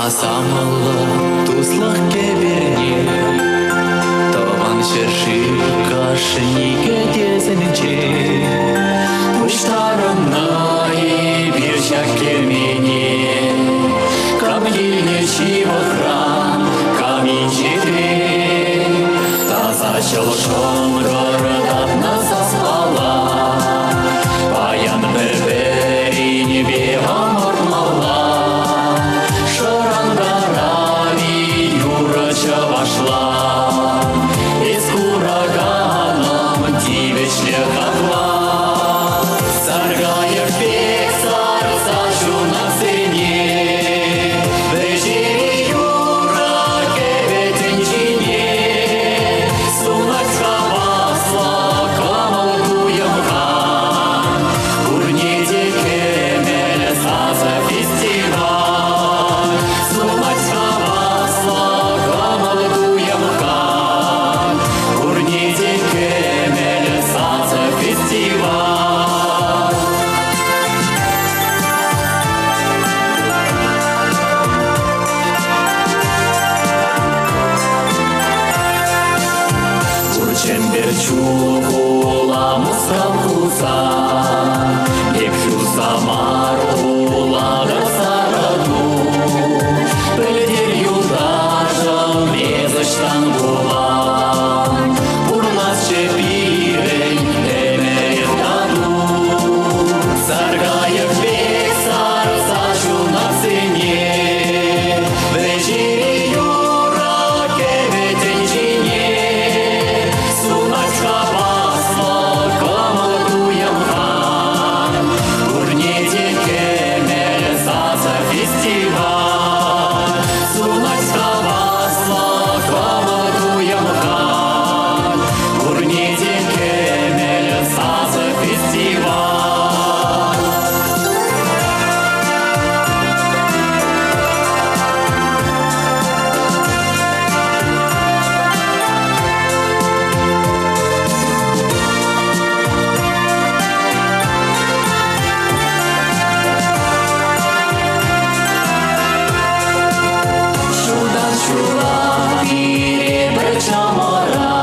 Асамлӑ туслӑх кӗперне Тӑван ҫӗршыв кашни кӗтесӗнче Пуҫтарӑннӑ эпир ҫак кермене. Кам килнӗ ҫывӑхран, кам инҫетрен, Таса ҫӑл шӑнкӑртатнӑ саспала. Паян пӗр-пӗринпе ӑмӑртмалла, Шӑрантарар-и юрӑ чӑвашла. Эс кураканӑм тивӗҫлӗ хакла. Саркайӑк пек сарса ҫунатсене, Вӗҫери юрӑ кӗвӗ тӗнчине. Сунать хаваслӑ кӑмӑл-туйӑмра. Пурне те кӗмӗл сасӑ фестиваль. Сунать хаваслӑ кӑмӑл-туйӑмра. Пурне те кӗмӗл сасӑ фестиваль. Чӗмпӗр Чулхула, Мускав, Хусан, Ӗпхӳ, Самар, Улатӑр, Сарӑту. Пӗлтер юлташӑм, эс ӑҫтан пулан? Пурнасчӗ пирӗн ӗмӗрех тату. Саркайӑк пек сарса ҫунатсене, Вӗҫери юрӑ кӗвӗ тӗнчине. Сунать хаваслӑ кӑмӑл-туйӑм-хан. Пурне те кӗмӗл сасӑ фестиваль. Сунать хаваслӑ кӑмӑл-туйӑм-хан. Пурне те кӗмӗл сасӑ фестиваль. Ҫултан ҫула пире пӗр чӑмӑра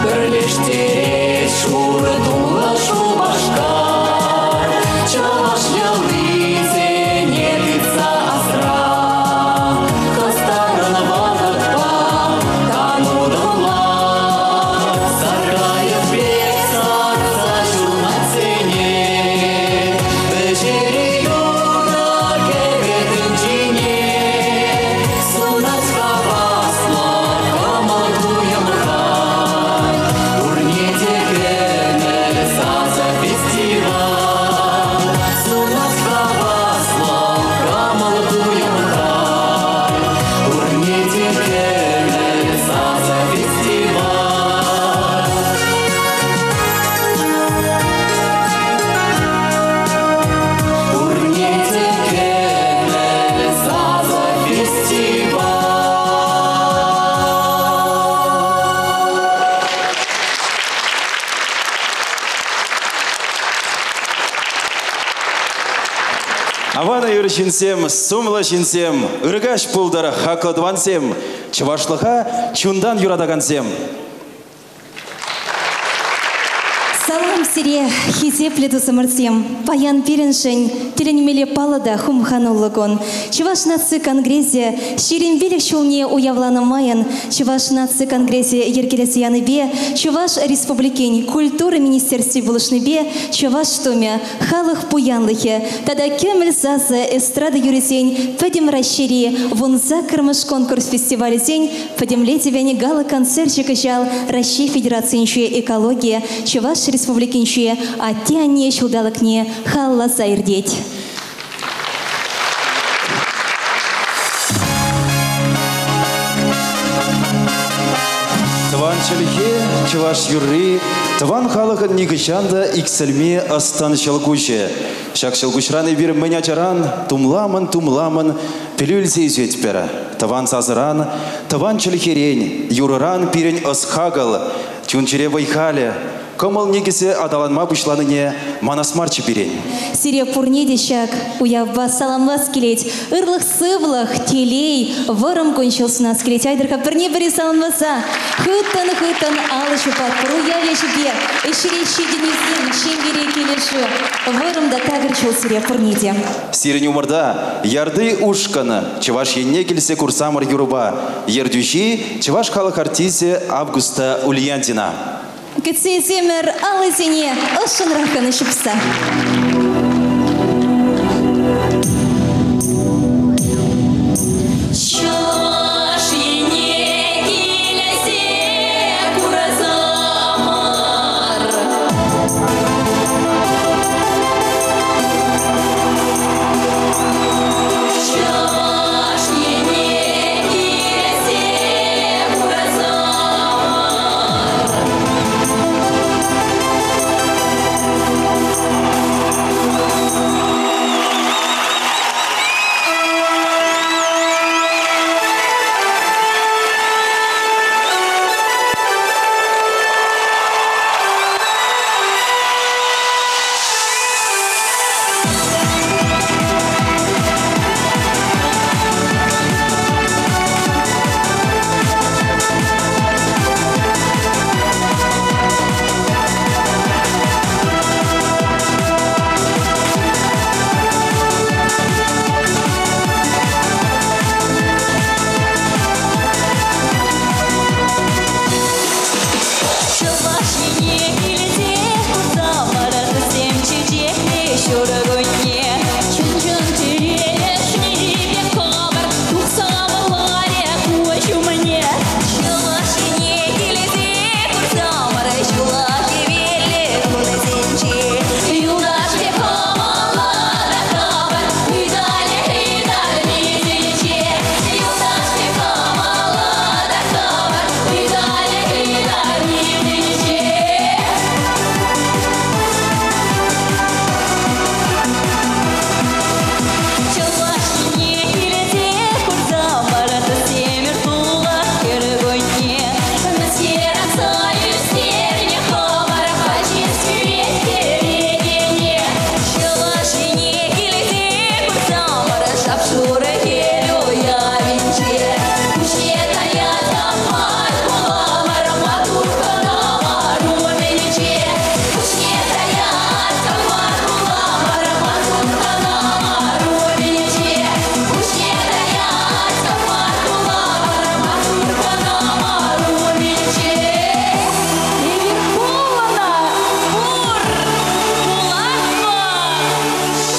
пӗрлештерет шурӑ тумлӑ Шупашкар. Чӑваш йӑлисене тытса асра хастаррӑн вӑхӑтпа тан утӑмла. Саркайӑк пек сарса ҫунатсене вӗҫере юрӑ кӗвӗ тӗнчине. Сунать хаваслӑ кӑмӑл-туйӑмра. Пурне те кӗмӗл сасӑ фестиваль. Сунать хаваслӑ кӑмӑл-туйӑмра. Пурне те кӗмӗл сасӑ фестиваль. Пурне те кӗмӗл сасӑ фестиваль. Аван ыр ҫынсем, сумлӑ ҫынсем, ыркаҫ пултӑр, хаклӑ тӑвансем, чӑвашлӑха чунтан юратакансем. Салам сире, хисеплӗ тусӑмӑрсем! Паян пирӗншӗн тӗлӗнмелле паллӑ та хумхануллӑ кун. Чӑваш наци конгресӗ 25 ҫулне уявланӑ майӑн Чӑваш наци конгресӗ йӗркелесе янипе Чӑваш Республикин Культура министерстви пулӑшнипе Чӑваш тумӗ, халӑх пуянлӑхӗ тата кӗмӗл сасӑ эстрада юррисен Пӗтӗм Раҫҫейри 18-мӗш конкурс фестивалӗсен пӗтӗмлетӗвӗн гала-концерчӗ кӑҫал Раҫҫей Федерацийӗнчи экологи Чӑваш Республикинчи Атте-анне ҫулталӑкне халалласа иртет. Тӑван чӗлхе, чӑваш юрри, тӑван халӑхӑн нихӑҫан та иксӗлми ӑс-тӑн ҫӑлкуҫӗ. Ҫак ҫӑлкуҫран эпир мӗн ачаран тумламӑн-тумламӑн пӗлӳ илсе ӳсетпӗр. Тӑван сасӑран, тӑван чӗлхерен, юрӑран пирӗн ӑс-хакӑл, чун-чӗре вӑй-халӗ. кӑмӑл никӗсӗ аталанма пуҫланине манас марччӗ пирӗн. Сире пурне те ҫак уявпа саламлас килет. Ырлӑх-сывлӑх, телей, вӑрӑм кун-ҫул сунас килет. Айтӑр-ха пӗрне-пӗри саламласа хыттӑн-хыттӑн алӑ ҫупатпӑр. Уяв ячӗпе ӗҫре ҫитӗнӳсем, ҫемьере килӗшӳ, вӑрӑм та такӑр ҫул сире пурне те. Сирӗн умӑрта Ярды ушкӑн Чӑваш Енне килсе курсамӑр юрӑпа ертӳҫи Чӑваш халӑх артисчӗ Августа Ульяндина. Кӗтсе илсемӗр аллисене ӑшшӑнраххӑн ҫупса. Чӑваш Ене килсе курсамӑр. Чӑваш Ене килсе курсамӑр. Чӑваш Ене килсе курсамӑр, тусем чечеклӗ ҫуркунне. Чӑн-чӑн телешнипе хӑвӑр тухсамӑр ларӗ куҫ умне. Чӑваш Ене килсе курсамӑр, ҫула хӗвеллӗ кунсенче. Юлташ пек кӑмӑллӑ та хӑвӑр, ыталӗ ытармисенче. Юлташ пек кӑмӑллӑ та хӑвӑр, ыталӗ ытармисенче. Чӑваш Ене килсе курсамӑр, тусемӗр тулӑх кӗркунне. Мӗскер акса ӳстернӗ хӑвӑр, хаҫат сӳрет кӗрекене. Чӑваш Ене килсе курсамӑр, шап-шурӑ хӗл уявӗнче. Пуҫне таятӑмӑр хуламӑр, маттур кӑнамӑр умӗнче. Пуҫне таятӑмӑр хуламӑр, маттур кӑнамӑр умӗнче. Пуҫне таятӑмӑр хуламӑр, маттур кӑнамӑр умӗнче. Эпир пулнӑ, пур, пулатпӑр,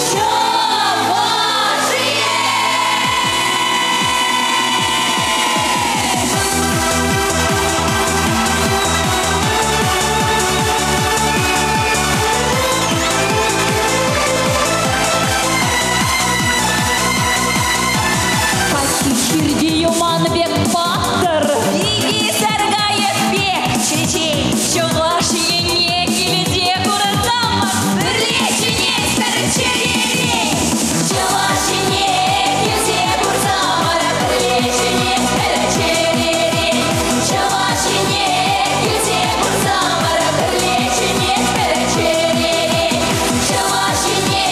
Чӑваш Каччи хирти юман пек паттӑр, Вики саркайӑк пек чечен. Чӑваш Ене килсе курсамӑр, пӗрле чӗнетпӗр чӗререн. Чӑваш Ене килсе курсамӑр, пӗрле чӗнетпӗр чӗререн. Чӑваш Ене килсе курсамӑр, пӗрле чӗнетпӗр чӗререн. Чӑваш Ене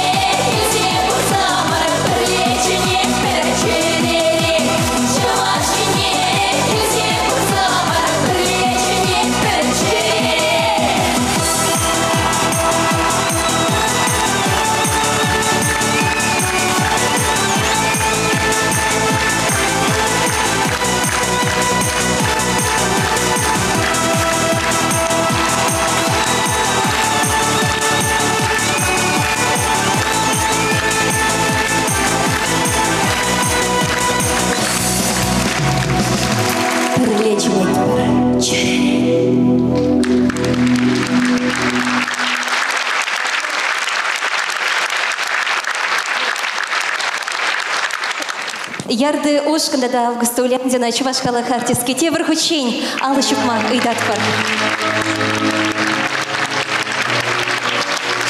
килсе курсамӑр, пӗрле чӗнетпӗр чӗререн. Чӑваш Ене килсе курсамӑр, пӗрле чӗнетпӗр чӗререн. Пӗрле чӗнетпӗр чӗререн. Ярды ушкӑн тата Августа Ульяндина Чӑваш халӑх артистки тепӗр хутчен алӑ ҫупма ыйтатпӑр.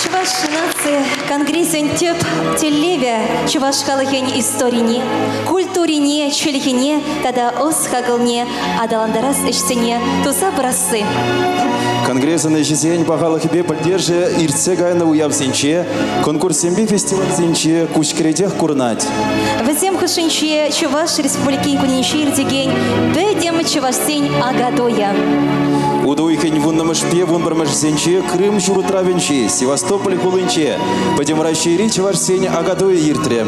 Чӑваш наци конгресӗн тӗп тӗллевӗ чӑваш халӑхӗн историне, культурине, чӗлхине тата ӑс-хакӑлне аталантарас ӗҫсене туса пырасси. Конгресӑн ӗҫӗсен пахалӑхӗпе пӗлтершӗ иртсе кайнӑ уявсенче, конкурссемпе фестивальсенче куҫкӗретех курӑнать. Вӗсем хушшинче Чӑваш Республикин кунӗнче иртекен Пӗтӗм чӑвашсен Акатуйӗ. Утӑ уйӑхӗн вуннӑмӗшпе вунпӗрмӗшӗсенче Крым ҫурутравӗнчи Севастополь хулинче Пӗтӗм Раҫҫейри чӑвашсен Акатуйӗ иртрӗ.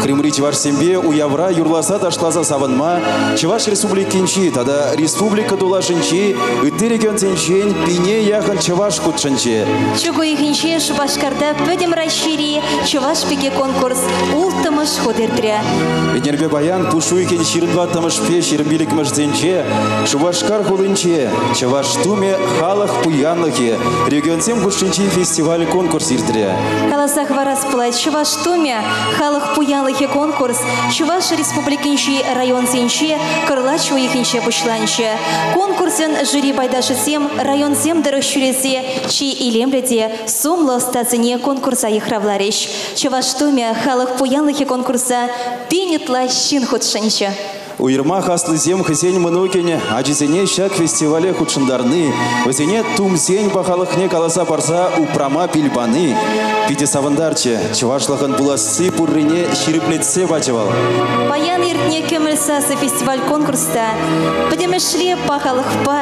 Крымри чӑвашсемпе уявра юрласа-ташласа савӑнма Чӑваш Республикинчи тата республика тулашӗнчи ытти регионсенчен пине яхӑн чӑваш хутшӑнчӗ. Чӳк уйӑхӗнче Шупашкарта Пӗтӗм Раҫҫейри Чӑваш пики конкурс улттӑмӗш хут иртрӗ. Ӗнерпе паян пуш уйӑхӗн 24-мӗшпе 25-мӗшӗсенче Шупашкар хулинче Чӑваш тумӗ халӑх пуянлӑхӗ регионсем хушшинчи фестиваль-конкурс иртрӗ. Каласа хӑварас пулать, Чӑваш тумӗ халӑх пуянлӑхӗ конкурс Чӑваш Республикинчи районсенче кӑрлач уйӑхӗнче пуҫланчӗ. Конкурсӑн жюри пайташӗсем районсем тӑрӑх ҫӳресе чи илемлӗ те сумлӑ ӑстасене конкурса йыхравларӗҫ. Чӑваш тумӗ халӑх пуянлӑхӗ конкурса пин ытла ҫын хутшӑнчӗ. Уйрӑмах аслисем хӑйсен мӑнукӗн ачисене ҫак фестивале хутшӑнтарни, вӗсене тумсен пахалӑхне каласа парса упрама пил пани питӗ савӑнтарчӗ. Чӑвашлӑхӑн пуласси пуррине ҫирӗплетсе пачӗ вӑл. Паян иртнӗ Кӗмӗл сасӑ фестиваль-конкурс та пӗтӗмӗшле пахалӑхпа,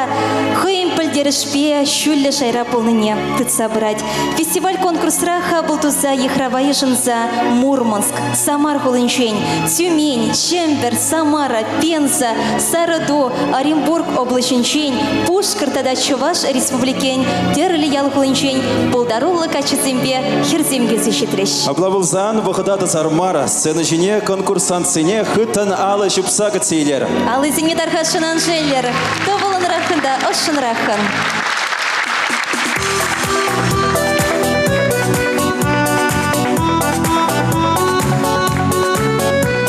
хӑйӗн пӗлтерӗшпе ҫӳллӗ шайра пулнине тытса пырать. Фестиваль-конкурсра хапӑл туса йыхрава йышӑнса Мурманск, Самар хулинчен, Тюмень, Чӗмпӗр, Самара, Пенза, Сарӑту, Оренбург облаҫӗнчен, Пушкӑрт тата Чӑваш Республикин тӗрлӗ ял хулинчен пултаруллӑ каччӑсемпе хӗрсем килсе ҫитрӗҫ. Апла пулсан вӑхӑта тӑсар мар, сцена ҫине конкурсантсене хыттӑн алӑ ҫупса кӗтсе илер. Аллисене тархасшӑн ан шеллӗр, тӑвӑлӑнраххӑн та ӑшшӑнраххӑн.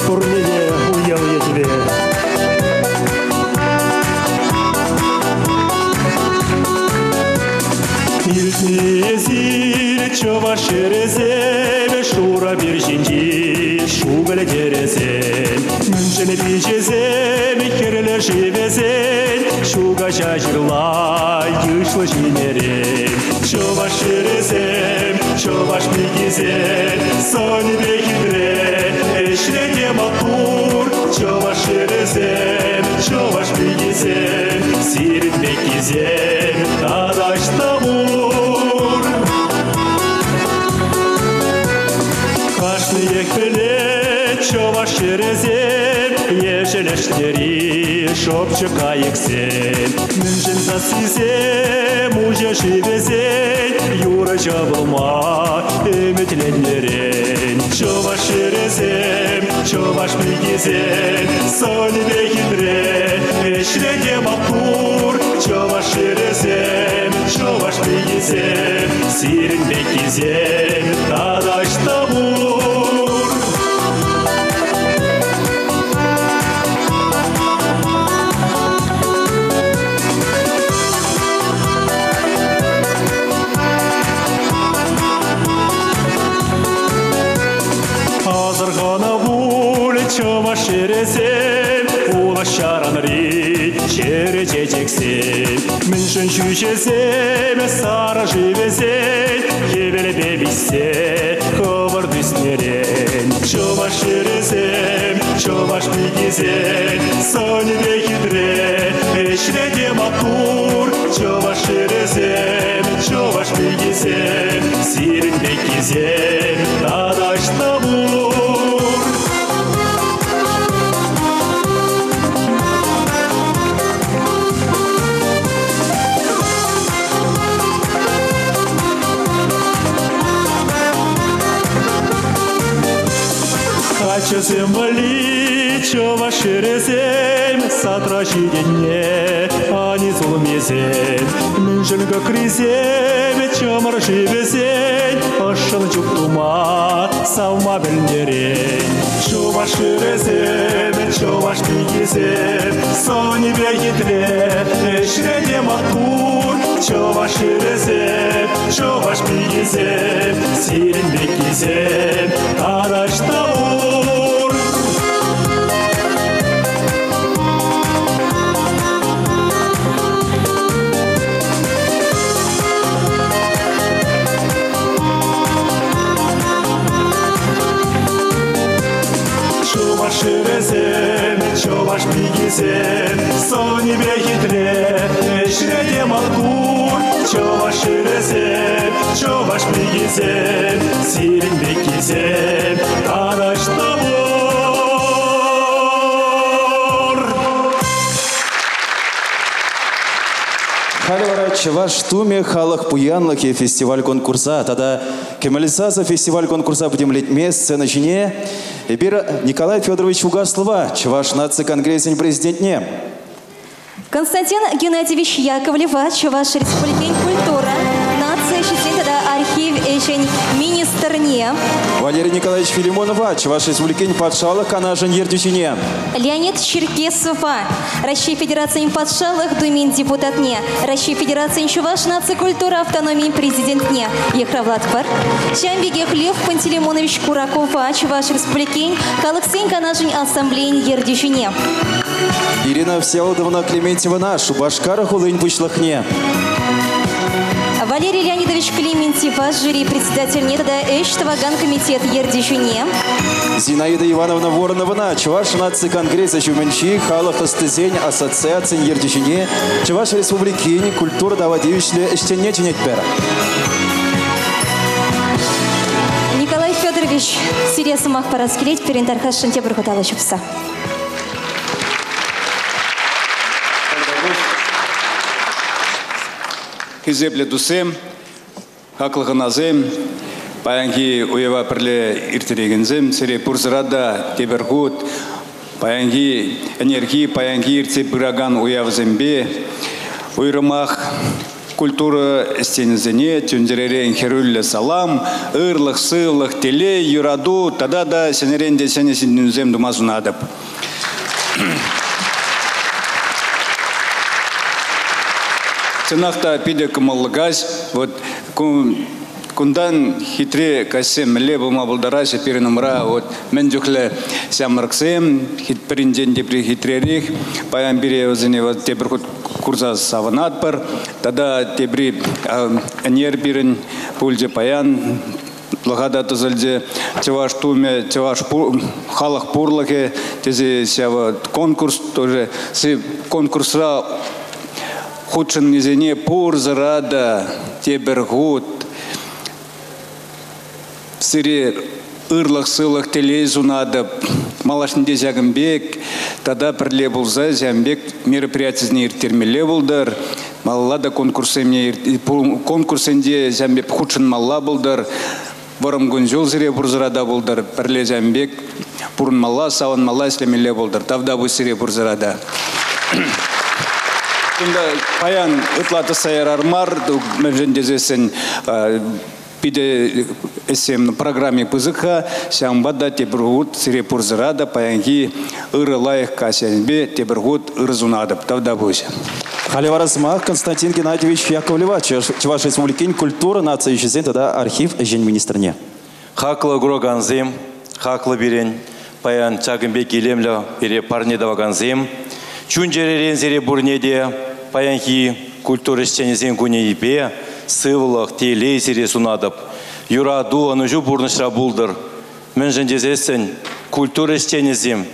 Пурне те уяв ячӗпе. Илтнӗ чӑваш ҫӗрӗсем, шурӑ пир ҫинчи шукӑль тӗрӗсем. Мӗншӗн пичӗсем хӗрлӗ шывӗсен ҫу каҫа ҫырла йышлӑ ҫинерен. Чӑваш ҫӗрӗсем, чӑваш пикисем, сӑнӗпе хитре, ӗҫре те маттур. Чӑваш ҫӗрӗсем, чӑваш пикисем, сирӗн пеккисем тата ӑҫта пур? Кашниех пӗлет чӑваш ҫӗрӗсем, ешӗл ӗшнери шӑпчӑк кайӑксем. Мӗншӗн сассисем уҫӑ шывӗсен юрӑҫӑ пулма ӗмӗтленнӗрен. Чӑваш ҫӗрӗсем, чӑваш пикисем, сӑнӗпе хитре, ӗҫре те маттур. Чӑваш ҫӗрӗсем, чӑваш пикисем, сирӗн пеккисем тата ӑҫта пур? Асӑрханӑ пуль чӑваш ҫӗрӗсем, улӑх-ҫаранри чӗрӗ чечексем. Мӗншӗн ҫӳҫесем сарӑ шывӗсен хӗвелпе виҫсе хӑвӑрт ӳснӗрен. Чӑваш ҫӗрӗсем, чӑваш пикисем, сӑнӗпе хитре, ӗҫре те маттур. Чӑваш ҫӗрӗсем, чӑваш пикисем, сирӗн пеккисем тата ӑҫта пур? Каччӑсем валли чӑваш хӗрӗсем садра ҫитӗннӗ анис улмисем. Мӗншӗн кӑкрисем чӑмӑр шывӗсен ӑшшӑн чуптума савма пӗлнӗрен. Чӑваш хӗрӗсем, чӑваш пикисем сӑнӗпе хитре, ӗҫре те маттур. Чӑваш хӗрӗсем, чӑваш пикисем, сирӗн пеккисем тараҫта пур. пикисем сӑнӗпе хитре, ӗҫре те маттур. Чӑваш хӗрӗсем, чӑваш пикисем, сирӗн пеккисем канаҫ та пур. Халӗ вара Чӑваш тумӗ халӑх пуянлӑхӗ фестиваль-конкурса тата Кӗмӗл сасӑ фестиваль-конкурса пӗтӗмлетме сцена ҫине эпир Николай Федорович Угаслова, Чӑваш наци конгресӗн президентне. Константин Геннадьевич Яковлева Чӑваш Республикин культура, наци ӗҫӗсен тата архив ӗҫӗн министрне. Валерий Николаевич Филимонова, Чӑваш Республикин Патшалӑх Канашӗн ертӳҫине. Леонид Черкесова, Раҫҫей Федерацийӗн Патшалӑх Думин депутатне, Раҫҫей Федерацийӗн Чӑваш наци культура автономийӗн президентне йыхравлатпӑр. Ҫавӑн пекех Лев Пантелеймонович Куракова, Чӑваш Республикин Халӑхсен Канашӗн Ассамблейин ертӳҫине. Ирина Всеволодовна Клементьевана, Шупашкар хулин пуҫлӑхне. Валерий Леонидович Клементьева, жюри председательне тата ӗҫ тӑвакан комитет ертӳҫине. Зинаида Ивановна Воронована, Чӑваш наци конгресӗ ҫумӗнчи халӑх ӑстисен ассоциацийӗн ертӳҫине, Чӑваш Республикин культура тава тивӗҫлӗ ӗҫченне чӗнетпӗр. Николай Федорович, сире сӑмах парас килет, пирӗн тархасшӑн тепӗр хут алӑ ҫупса. Хисеплӗ туссем, хаклӑ хӑнасем, паянхи уява пӗрле ирттерекенсем, сире пурсӑра та тепӗр хут паянхи ӗнерхи, паянхи иртсе пыракан уявсемпе, уйрӑмах культура ӗҫченӗсене чун-чӗререн хӗрӳллӗ салам, ырлӑх, сывлӑх, телей, юрату тата та ҫӗнӗрен те ҫӗнӗ ҫитӗнӳсем тума сунатӑп. Чӑнах та питӗ кӑмӑллӑ каҫ. Вот кунтан хитре каҫсем мӗнле пулма пултараҫҫӗ пирӗн умра. Вот мӗн чухлӗ ҫамрӑксем, пӗринчен тепри хитререх. Паян пире вӗсене вот тепӗр хут курса савӑнатпӑр. Тата тепри ӗнер пирӗн пулчӗ паян лӑха та тӑсӑлчӗ. Чӑваш тумӗ, чӑваш халӑх пурлӑхӗ тесе ҫав конкурс тоже конкурсра хутшӑннисене пурсӑра та тепӗр хут сире ырлӑх-сывлӑх телей сунатӑп. Малашне ҫакӑн пек тата пӗрле пулса ҫавӑн пек мероприятисене ирттермелле пултӑр. Малалла та конкурссенче ҫавӑн пек хутшӑнмалла пултӑр. Вӑрӑм кун-ҫул сире пурсӑра та пултӑр. Пӗрле ҫавӑн пек пурӑнмалла, савӑнмалла, ӗҫлемелле пултӑр. Тавтапуҫ сире пурсӑра та. Кунта паян ытла тӑсса ярар мар, мӗншӗн тесессӗн питӗ ӗҫсем программи пысӑк-ха, ҫавӑнпа та тепӗр хут сире пурсӑра та паянхи ырӑ лайӑх каҫ тепӗр хут ырӑ сунатӑп. Тавтапуҫ. Халӗ вара сӑмах Константин Геннадьевич Яковлева, Чӑваш Республикин культура, наци ӗҫӗсен тата архив ӗҫӗн министрне. Хаклӑ куракансем, хаклӑ пирӗн, паян ҫакӑн пек илемлӗ пире парне тӑвакансем, чун-чӗререн сире пурне те паянхи культура ӗҫченӗсен кунӗпе сывлӑх, телей сире сунатӑп. Юрату, ӑнӑҫу пурнӑҫра пултӑр. Мӗншӗн тесессӗн культура ӗҫченӗсем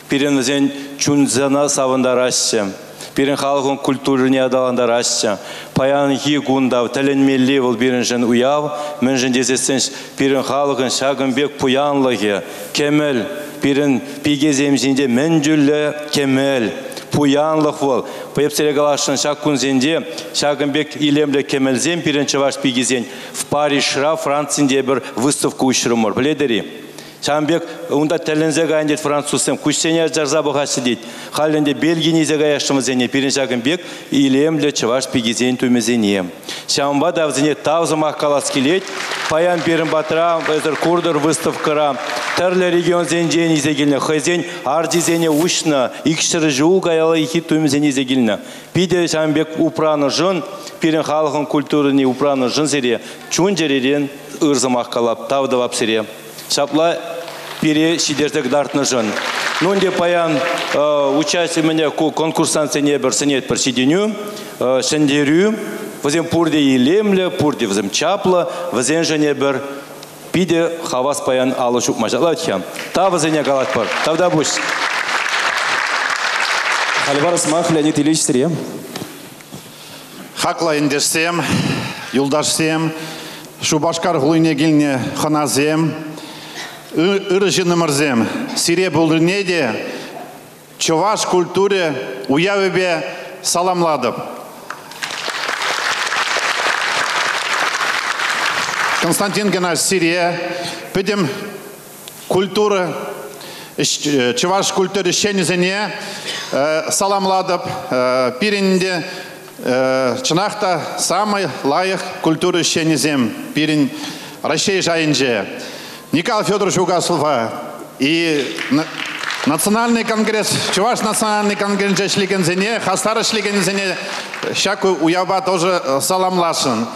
пирӗн вӗсен чунсана савӑнтараҫҫӗ, пирӗн халӑхӑн культурине аталантараҫҫӗ. Паянхи кун та тӗлӗнмелли вӑл пирӗншӗн уяв, мӗншӗн тесессӗн пирӗн халӑхӑн ҫакӑн пек пуянлӑхӗ, кӗмӗл, пирӗн пикесем ҫинче мӗн тӳллӗ кӗмӗл, пуянлӑх вӑл. Пӗпсере каласшӑн ҫак кунсенче ҫакӑн пек илемлӗ кӗмӗлсем пирӗн чӑваш пикисен в Парижра, Францинче пӗр выставка уҫрӑмӑр. Пӗлетӗр-и? Ҫавӑн пек унта тӗлӗнсе кайнӑ тет французсем, куҫсене чарса пӑхаҫҫӗ тет. Халь ӗнтӗ Бельгине илсе каясшӑн вӗсене, пирӗн ҫакӑн пек илемлӗ чӑваш пикисен тумӗсене. Ҫавӑнпа та вӗсене тав сӑмах калас килет. Паян пирӗн патра, эсӗр куртӑр выставкӑра, тӗрлӗ регионсенчен илсе килнӗ, хӑйсен арчисене уҫнӑ, икҫӗр ҫул каяллахи тумӗсене илсе килнӗ. Питӗ ҫавӑн пек упранӑшӑн, пирӗн халӑхӑн культурине упранӑшӑн сире чун-чӗререн ыр сӑмах калап, тав тӑвап сире. Ҫапла пире ҫитерсе кӑтартнӑшӑн. Ну, ӗнтӗ паян участие мӗне ку конкурсантсене пӗр сӗнетпӗр ҫитӗнӳ, ҫӗнтерӳ. Вӗсем пурте илемлӗ, пурте вӗсем чаплӑ, вӗсемшӗн эпир питӗ хавас паян алӑ ҫупма ҫаплать-ха. Тав вӗсене калатпӑр. Тавтапуҫ. Халь вара сӑмах Леонид Ильич сире. Хаклӑ ентешсем, юлташсем, Шупашкар хулине килнӗ хӑнасем, ырӑ ҫыннӑмӑрсем, сире пурне те чӑваш культури уявӗпе саламлатӑп. Константин Геннадьевич, сире пӗтӗм культура чӑваш культура ӗҫченӗсене саламлатӑп. Пирӗн те чӑнах та самый лайӑх культура ӗҫченӗсем пирӗн Раҫҫей шайӗнче. Николай Федорович Угаслова и Национальный конгресс, Чӑваш национальный конгресӗнче ӗҫлекенсене, хастар ӗҫлекенсене ҫак уявпа тоже саламласшӑн.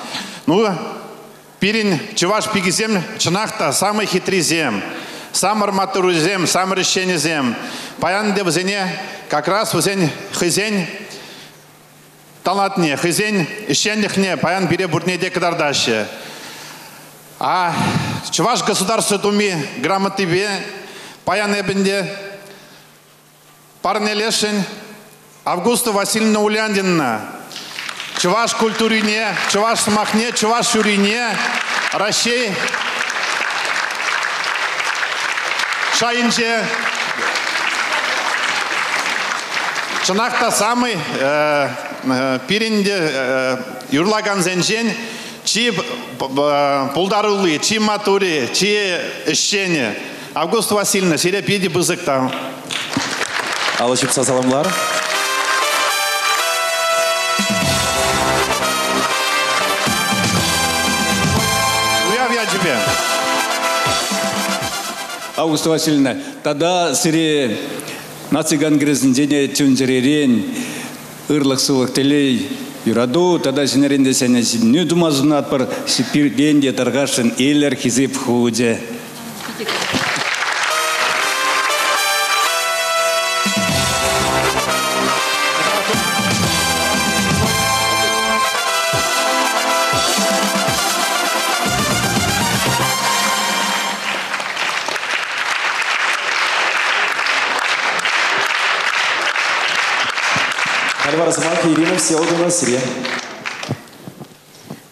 Ну, пирӗн чӑваш пикисем чӑнах та самый хитрисем, самӑр маттуррисем, самӑр ӗҫченӗсем. Паян та вӗсене как раз вӗсен хӑйсен талантне, хӑйсен ӗҫченлӗхне паян пире пурне те кӑтартаҫҫӗ. А Чӑваш Государство Думи грамотипе паян эпӗнте парнелесшӗн Августа Васильевна Уляндина чӑваш культурине, чӑваш сӑмахне, чӑваш юррине Раҫҫей шайӗнче чӑнах та самый пирӗн те юрлакансенчен чи пултарулли, чи маттурри, чи ӗҫченӗ. Августа Васильевна, сире питӗ пысӑк тав. Алӑ ҫупса саламлар. Уяв ячӗпе. Августа Васильевна, тата сире наци конгресӗнче чун-чӗререн ырлӑх-сывлӑх, телей, юрату тата ҫӗнӗрен те ҫӗнӗ ҫитӗнӳ тума сунатпӑр. Пиртен те тархасшӑн илӗр хисеп хучӗ. Халь вара сӑмах Ирина Всеволодовна сире.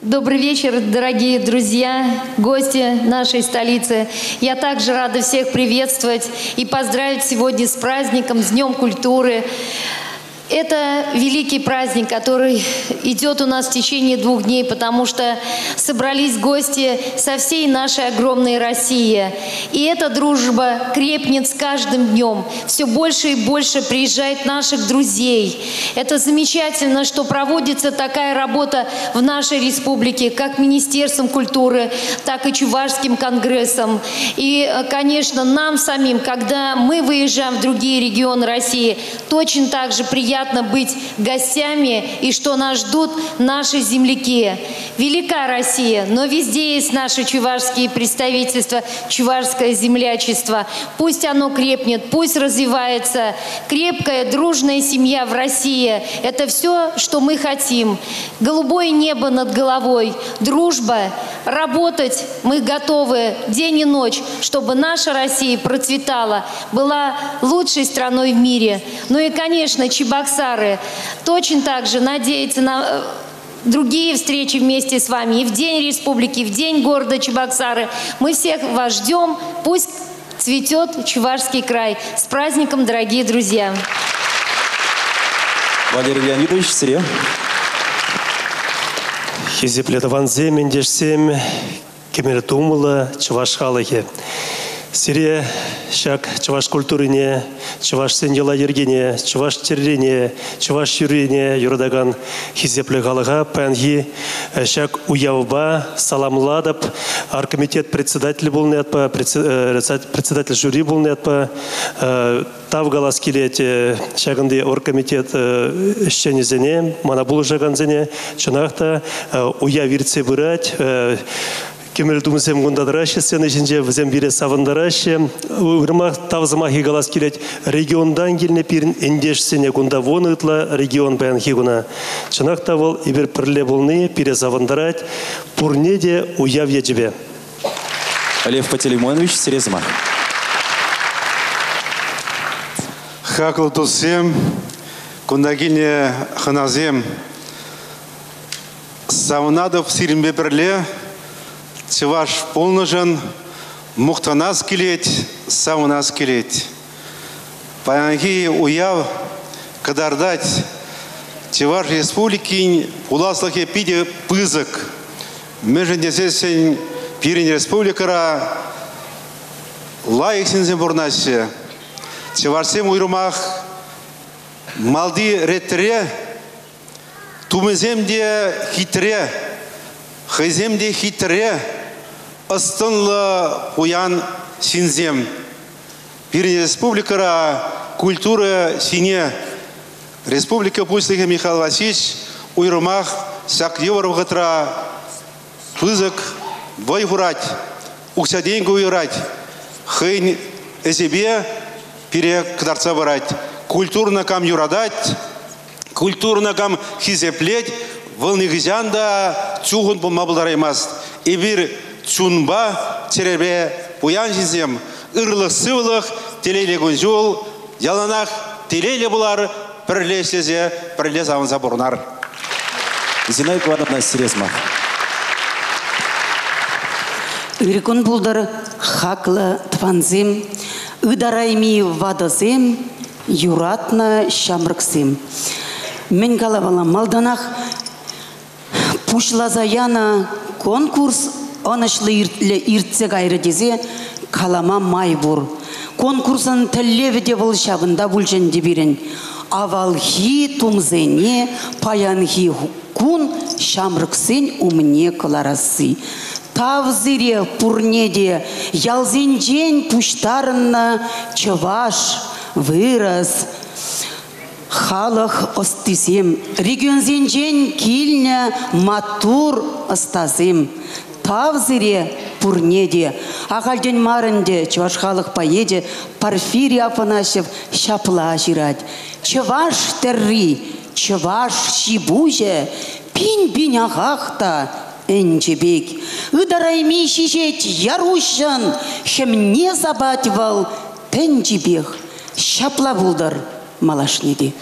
Добрый вечер, дорогие друзья, гости нашей столицы. Я также рада всех приветствовать и поздравить сегодня с праздником, с Днем культуры. Это великий праздник, который идет у нас в течение 2 дней, потому что собрались гости со всей нашей огромной России. И эта дружба крепнет с каждым днем. Все больше и больше приезжает наших друзей. Это замечательно, что проводится такая работа в нашей республике, как Министерством культуры, так и Чувашским конгрессом. И, конечно, нам самим, когда мы выезжаем в другие регионы России, точно так же приятно быть гостями и что нас ждут наши земляки. Велика Россия, но везде есть наши чувашские представительства, чувашское землячество. Пусть оно крепнет, пусть развивается. Крепкая, дружная семья в России – это все, что мы хотим. Голубое небо над головой, дружба, работать мы готовы день и ночь, чтобы наша Россия процветала, была лучшей страной в мире. Ну и, конечно, Чебоксары точно так же надеются на другие встречи вместе с вами и в День Республики, и в День города Чебоксары. Мы всех вас ждем. Пусть цветет Чувашский край. С праздником, дорогие друзья! Валерий Леонидович, сире. Хисеплӗ тӑвансем, ентешсем, кӗмӗл тумлӑ чӑваш халӑхӗ. Сире ҫак чӑваш культурине, чӑвашсен йӑла-йӗркине, чӑваш тӗррине, чӑваш юррине юратакан хисеплӗ халӑха паянхи ҫак уявпа саламлатӑп. Аркомитет председателӗ пулнӑ ятпа, председатель жюри пулнӑ ятпа тав калас килет ҫакӑнти оргкомитет ӗҫченӗсене, мана пулӑшакансене. Чӑнах та уяв иртсе пырать. Кӗмӗл тумсем кунта тӑраҫҫӗ сцена ҫинче, вӗсем пире савӑнтараҫҫӗ. Уйрӑмах тав сӑмахӗ калас килет. Регионтан килнӗ пирӗн ентешсене кунта вун ытла регион паянхи куна. Чӑнах та вӑл эпир пӗрле пулни пире савӑнтарать. Пурне те уяв ячӗпе. Лев Пантелеймонович, сире сӑмах. Хаклӑ туссем, Кунта килнӗ хӑнасем, савӑнатӑп сирӗнпе пӗрле чӑваш пулнӑшӑн мухтанас килет, савӑнас килет. Паянхи уяв кӑтартать Чӑваш Республикин пуласлӑхӗ питӗ пысӑк. Мӗншӗн тесессӗн пирӗн республикӑра лайӑх ҫынсем пурӑнаҫҫӗ. Чӑвашсем уйрӑмах малти ретре тумӗсем те хитре, хӑйсем те хитре, ӑс-тӑнлӑ пуян ҫынсем. Пирӗн республикӑра культура ҫине республика Пуҫлӑхӗ Михаил Васильевич уйрӑмах ҫак йывӑр вӑхӑтра пысӑк вӑй хурать, укҫа-тенкӗ уйӑрать, хӑйӗн ӗҫӗпе пире кӑтартса парать. Культурӑна кам юратать, культурӑна кам хисеплет, вӑл нихӑҫан та чухӑн пулма пултараймасть. Эпир чунпа, чӗрепе пуян ҫынсем, ырлӑх-сывлӑх, телейлӗ кун-ҫул, яланах телейлӗ пулар, пӗрле ӗҫлесе, пӗрле савӑнса пурӑнар. Зинаида Ивановна Серезмах. Ыр кун пултӑр, хаклӑ тӑвансем, ытарайми ватӑсем, юратнӑ ҫамрӑксем. Мӗн калавала малтанах пуҫласа янӑ конкурс ӑнӑҫлӑ иртсе кайрӗ тесе калама май пур. Конкурсӑн тӗллевӗ те вӑл ҫавӑнта пулчӗ ӗнтӗ пирӗн. Авалхи тумсене паянхи кун ҫамрӑксен умне кӑларасси. Тав сире пурне те ялсенчен пуҫтарӑннӑ чӑваш, вырӑс, халӑх ӑстисем, регионсенчен килнӗ маттур ӑстасем. Тав сире пурне те. Ахальтен мар ӗнтӗ чӑваш халӑх поэчӗ Порфирий Афанасьев ҫапла ҫырать. Чӑваш тӗрри, чӑваш ҫи-пуҫӗ пин-пин ахах та ӗнчӗ пек. Ытарайми ҫиҫет яр-уҫҫӑн, хӗмне сапать вӑл тӗнчипех. Ҫапла пултӑр малашне те.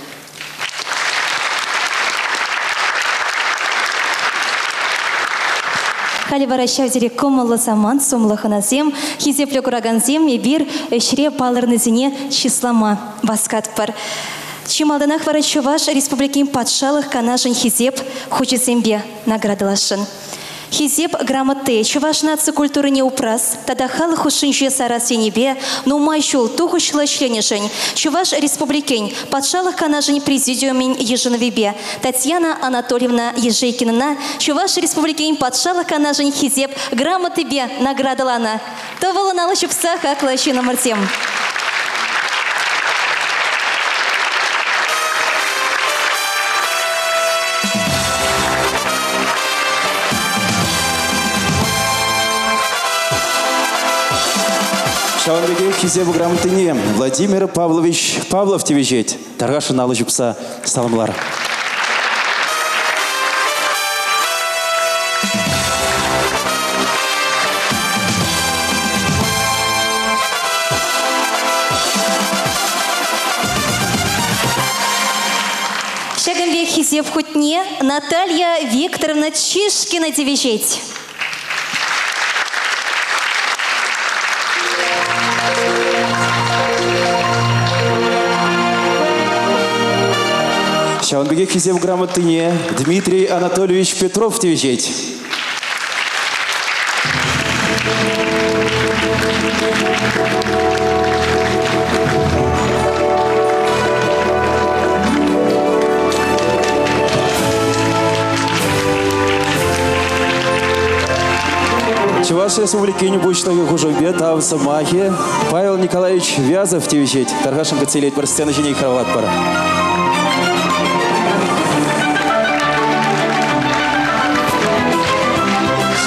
Халӗ вара ҫав тери кӑмӑллӑ самант, сумлӑ хӑнасем, хисеплӗ куракансем, эпир ӗҫре палӑрнисене чыслама васкатпӑр. Чи малтанах вара Чӑваш Республикин Патшалӑх Канашӗн Хисеп хучӗсемпе наградӑласшӑн. Хисеп грамоти чӑваш наци культурине упрас тата халӑх хушшинче сарас енӗпе нумай ҫул тухӑҫлӑ ӗҫленӗшӗн Чӑваш Республикин Патшалӑх Канашӗн Президиумӗн йышӑнӑвӗпе Татьяна Анатольевна Ежейкинӑна Чӑваш Республикин Патшалӑх Канашӗн Хисеп грамотипе наградӑланӑ. Тӑвӑллӑн алӑ ҫупса хаклӑ ҫыннӑмӑрсем. Ҫавӑн пекех Хисеп грамотине Владимир Павлович Павлов тивӗҫет. Тархасшӑн алӑ ҫупса саламлар. Ҫакӑн пек хисеп хутне Наталья Викторовна Чишкина тивӗҫет. Ҫавӑн пекех Хисеп грамотине Дмитрий Анатольевич Петров тивӗҫет. Чӑваш Республикин Пуҫлӑхӗ хушӑвӗпе тав сӑмахӗ Павел Николаевич Вязов тивӗҫет. Тархасшӑн кӗтсе илетпӗр, сцена ҫине йыхравлатпӑр.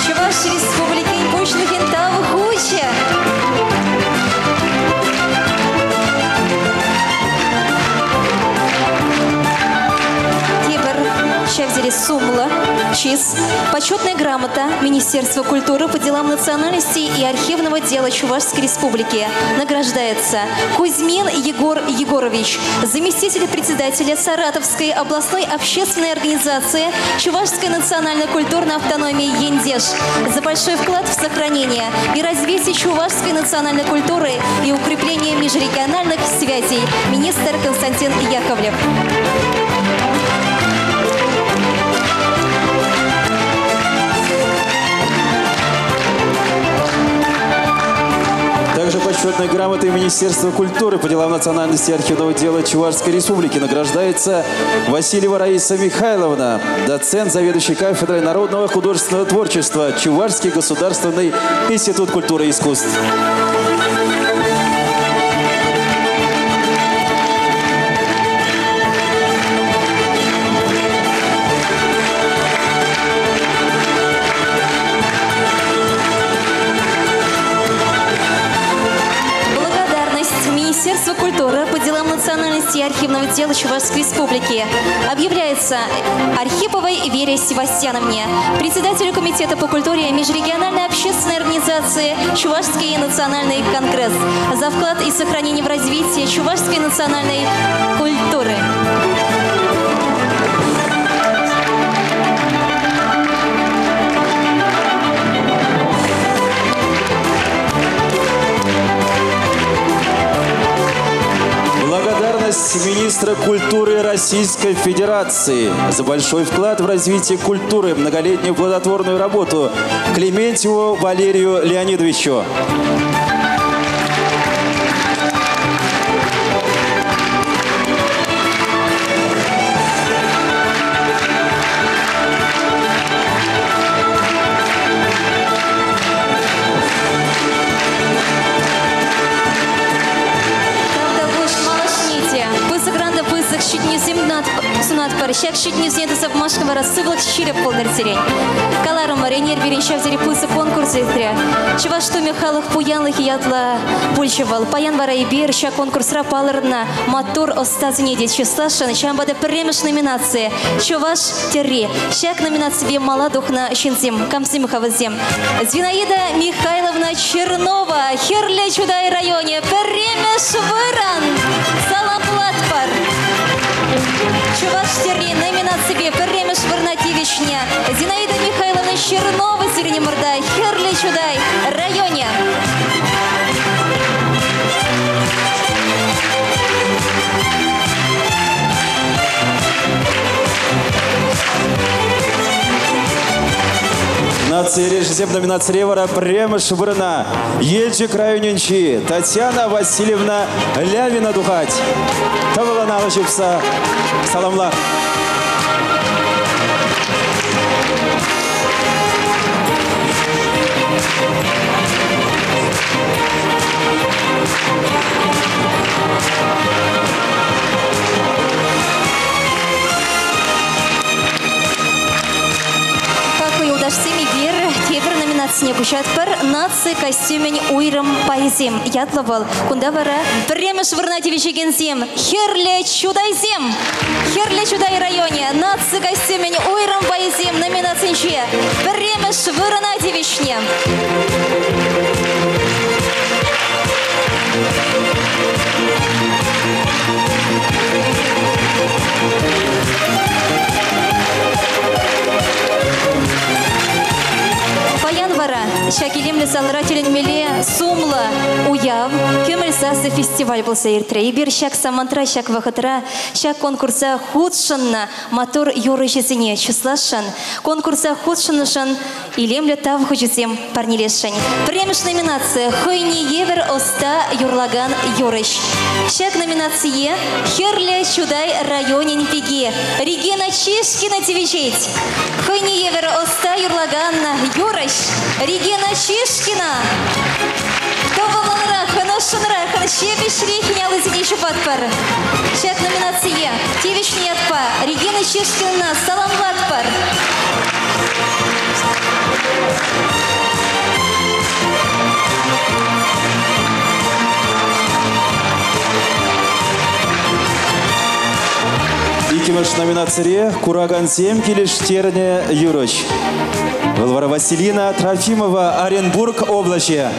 Чӑваш Республикин Пуҫлӑхӗн тав хучӗ. Тепӗр ҫав тери сумлӑ. Чыс. Почетная грамота Министерства культуры по делам национальностей и архивного дела Чувашской Республики награждается Кузьмин Егор Егорович, заместитель председателя Саратовской областной общественной организации Чувашской национально-культурной автономии «Ендеш» за большой вклад в сохранение и развитие чувашской национальной культуры и укрепление межрегиональных связей. Министр Константин Яковлев. Также почетной грамотой Министерства культуры по делам национальности и архивного дела Чувашской Республики награждается Васильева Раиса Михайловна, доцент, заведующий кафедрой народного художественного творчества Чувашский государственный институт культуры и искусств. Благодарность Министерства культуры по делам национальности и архивного дела Чувашской Республики объявляется Архиповой Вере Севастьяновне, председателю Комитета по культуре Межрегиональной общественной организации Чувашский национальный конгресс за вклад и сохранение в развитии чувашской национальной культуры. Благодарность министра культуры Российской Федерации за большой вклад в развитие культуры, многолетнюю плодотворную работу Клементьеву Валерию Леонидовичу. Тавтапуҫ малашне те. Пысӑкран та пысӑк ҫитӗнӳсем сунатпӑр. Ҫак ҫитӗнӳсене туса пымашкӑн вара сывлӑх ҫирӗп пултӑр сирӗн. Каларӑмӑр, ӗнер пирӗн ҫав тери пысӑк конкурс иртрӗ. Чӑваш тумӗ халӑх пуянлӑхӗ ятлӑ пулчӗ вӑл. Паян вара эпир ҫак конкурсра палӑрнӑ маттур ӑстасене те чысласшӑн. Ҫавӑнпа та пӗрремӗш номинаци Чӑваш тӗрри. Ҫак номинаципе мала тухнӑ ҫынсем камсем-ха вӗсем? Зинаида Михайловна Чернова, Хӗрлӗ Чутай районӗ, пӗрремӗш вырӑн! Саламлатпӑр! Чӑваш тӗрри номинаципе пӗрремӗш вырӑна тивӗҫнӗ Зинаида Михайловна Чернова сирӗн умӑрта, Хӗрлӗ Чутай районӗ. Наци эрешӗсем номинацире вара пӗрремӗш вырӑна Елчӗк районӗнчи Татьяна Васильевна Лявина тухать. Тӑвӑлӑн алӑ ҫупса саламлар. Хаклӑ юлташсем, эпир тепӗр номинацине куҫатпӑр. Наци костюмӗн уйрӑм пайӗсем ятлӑ вӑл. Кунта вара пӗрремӗш вырӑна тивӗҫекенсем Хӗрлӗ Чутайсем. Хӗрлӗ Чутай районӗ наци костюмӗн уйрӑм пайӗсем номинацинче пӗрремӗш вырӑна тивӗҫнӗ. Паян вара ҫак илемлӗ залра тӗлӗнмелле сумлӑ уяв Кӗмӗл сасӑ фестиваль пулса иртрӗ. Эпир ҫак самантра, ҫак вӑхӑтра ҫак конкурса хутшӑннӑ маттур юрӑҫӑсене чысласшӑн, конкурса хутшӑннӑшӑн илемлӗ тав хучӗсем парнелесшӗн. Пӗрремӗш номинаци хӑйне евӗр ӑста юрлакан юрӑҫ. Ҫак номинацие Хӗрлӗ Чутай районӗн пики Регина Чишкина тивӗҫет. Хӑйне евӗр ӑста юрлакан юрӑҫ Регина Чишкина. Тӑвӑллӑнрахӑн, ӑшшӑнрахӑн, ҫепӗҫреххӗн аллисене ҫупатпӑр. Ҫак номинацие тивӗҫнӗ ятпа Регина Чишкинӑна саламлатпӑр. Иккӗмӗш Иккӗмӗш номинацире куракансем килӗштернӗ юрӑҫ. Вӑл вара Василина Трофимова, Оренбург облаҫӗ.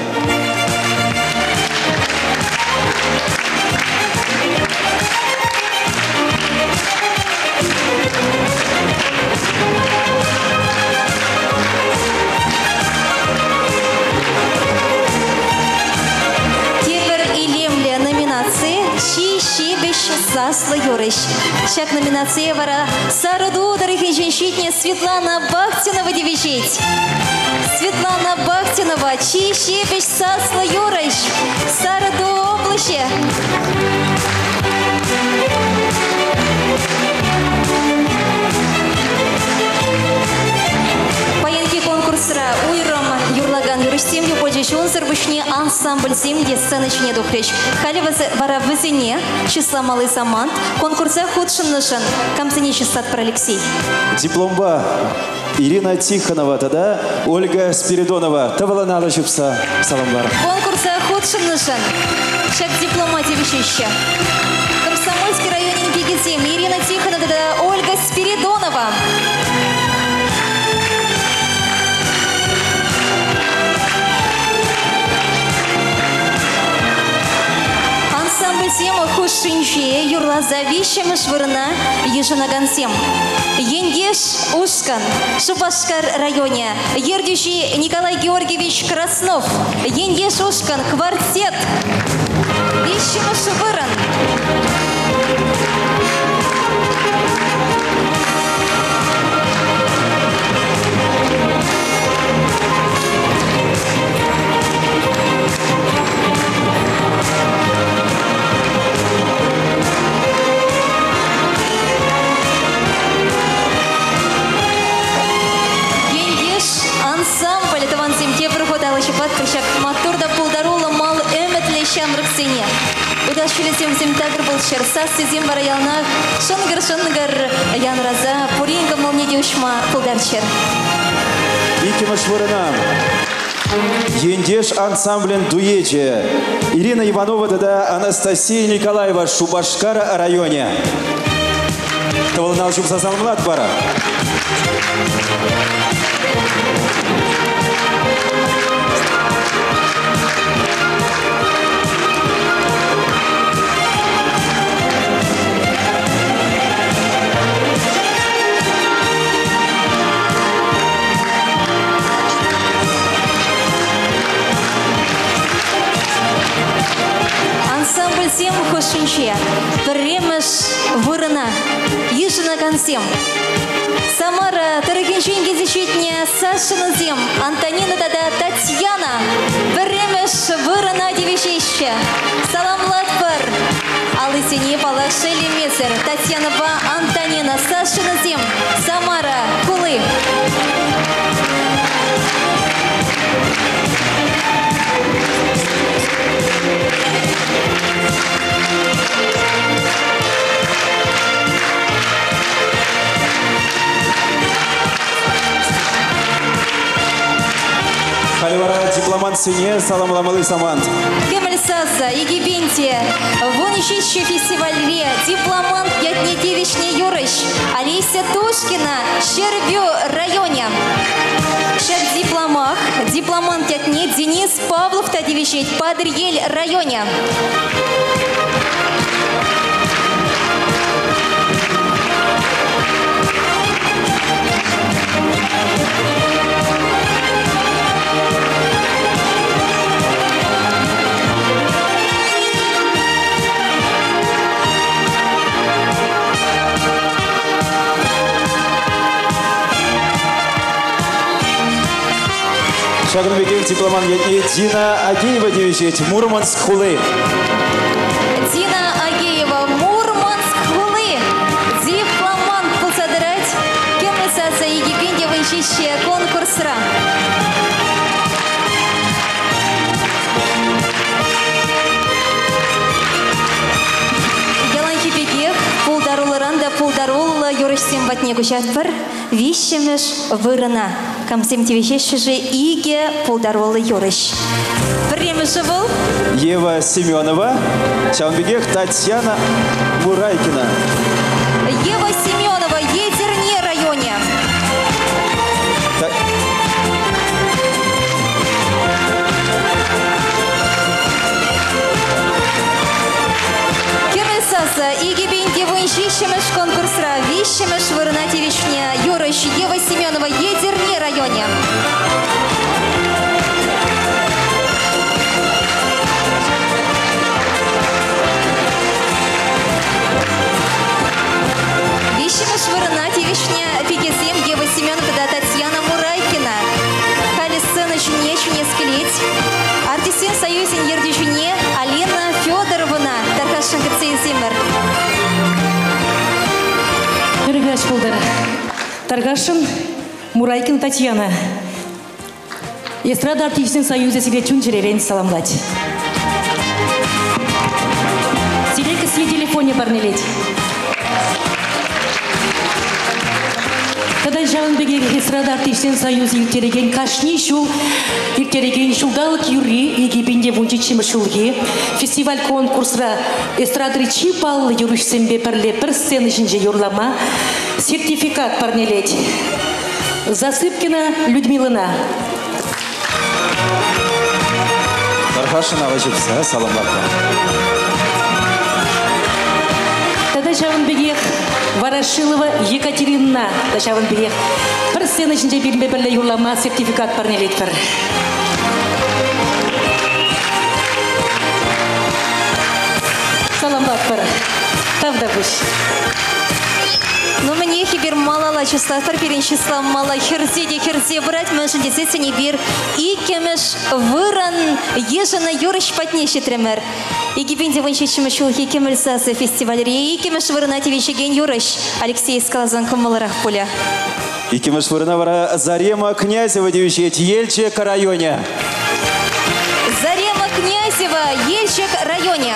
Тепӗр илемлӗ номинаци чи ҫепӗҫ саслӑ юрӑҫ. Ҫак номинацие вара Сарӑту тӑрӑхӗнчен ҫитнӗ Светлана Бахтинова тивӗҫет. Светлана Бахтинова чи ҫепӗҫ саслӑ юрӑҫ. Сарӑту облаҫӗ. Паянхи конкурсра уйрӑм юрлакан юрӑҫсем те пулчӗҫ. Унсӑр пуҫне ансамбльсем те сцена ҫине тухрӗҫ. Халӗ вара вӗсене чысламалли самант. Конкурса хутшӑннӑшӑн камсене чыслатпӑр, Алексей? Дипломпа Ирина Тихонова тата Ольга Спиридонова тӑвӑллӑн алӑ ҫупса саламлар. Конкурса хутшӑннӑшӑн ҫак диплома тивӗҫеҫҫӗ. Комсомольски районӗн пикисем Ирина Тихонова тата Ольга Спиридонова. Ансамбльсем хушшинче юрласа виҫҫӗмӗш вырӑна йышӑнакансем. Ентеш ушкӑн, Шупашкар районӗ, ертӳҫи Николай Георгиевич Краснов. Ентеш ушкӑн, квартет, виҫҫӗмӗш вырӑн. Ентеш ансамбль тӑвансем тепӗр хут алӑ ҫупатпӑр ҫак маттур та пултаруллӑ мал ӗмӗтлӗ ҫамрӑксене. Утас ҫулӗсем вӗсем такӑр пулччӑр, сассисем вара яланах шӑнкӑр-шӑнкӑр янраса пурин кӑмӑлне те уҫма пултарччӑр. Иккӗмӗш вырӑна Ентеш ансамблӗн дуечӗ Ирина Иванова тата Анастасия Николаева, Шупашкар районӗ. Тӑвӑллӑн ал ҫупса саламлатпӑр. Ансамбльсем хушшинче пӗрремӗш вырӑна йышӑнакансем Самара тӑрӑхӗнчен килсе ҫитнӗ Сашинӑсем Антонина тата Татьяна пӗрремӗш вырӑна тивӗҫеҫҫӗ. Саламлатпӑр! Аллисене паллах шеллемесӗр Татьянӑпа Антонина Сашинӑсем, Самара хули. Халӗ вара дипломантсене саламламалли самант. Кӗмӗл сасӑ Икӗпинте 17 фестивальре дипломант ятне тивӗҫнӗ юрӑҫ Олеся Тушкина, Ҫӗрпӳ районӗ. Ҫак дипломах дипломант ятне Денис Павлов та тивӗҫет, Патӑрьел районӗ. Ҫакӑн пекех дипломант ятне Дина Агеева тивӗҫет, Мурманск хули. Дина Агеева, Мурманск хули. Дипломант пулса тӑрать Кӗмӗл сасӑ 2017 конкурсра. Яланхи пекех пултаруллӑран та пултаруллӑ юрӑҫсем патне куҫатпӑр. Виҫҫӗмӗш вырӑна камсем тивӗҫеҫҫӗ-ши икӗ пултаруллӑ юрӑҫ? Пӗрремӗшӗ вӑл Ева Семенова, ҫавӑн пекех Татьяна Мурайкина. Ева Семенова, Етӗрне районӗ. Кӗмӗл сасӑ 2017-мӗш конкурсра виҫҫӗмӗш вырӑна тивӗҫнӗ юрӑҫ Ева Семенова, Етӗрне районӗ. Виҫҫӗмӗш вырӑна тивӗҫнӗ пикесем Ева Семенова тата Татьяна Мурайкина. Халӗ сцена ҫине чӗнес килет. Артистсен союзӗн ертӳҫине Алина Федоровӑна тархасшӑн кӗтсе илсемӗр. Ырӑ каҫ пултӑр. Тархасшӑн Мурайкина Татьяна. Эстрада артисчӗсен союзӗ сире чун-чӗререн саламлать. Сире кӗсье телефонӗ парнелет. Тата ҫавӑн пекех эстрада артисчӗсен союзӗ ирттерекен кашни ҫул ирттерекен ҫулталӑк юрри 2017 ҫулхи фестиваль-конкурсра эстрадӑри чи паллӑ юрӑҫсемпе пӗрле пӗр сцена ҫинче юрлама сертификат парнелет. Засыпкина Людмилӑна. Тархасшӑн алӑ ҫупса саламлатпӑр. Тата ҫавӑн пекех Ворошилова Екатеринӑна та ҫавӑн пекех пӗр сцена ҫинче пирӗнпе пӗрле юрлама сертификат парнелетпӗр. Саламлатпӑр. Тавтапуҫ. Ну, мӗнех эпир малалла чыслатпӑр. Пирӗн чыслав мала хӗрсе те хӗрсе пырать. Мӗншӗн тесессӗн эпир иккӗмӗш вырӑн йышӑннӑ юрӑҫ патне ҫитрӗмӗр. 2017 ҫулхи Кӗмӗл сасӑ фестивальре иккӗмӗш вырӑна тивӗҫекен юрӑҫ Алексей Скалазан кӑмӑллӑрах пулӗ. Иккӗмӗш вырӑна вара Зарема Князева тивӗҫет Елчӗк районӗ. Зарема Князева, Елчӗк районӗ.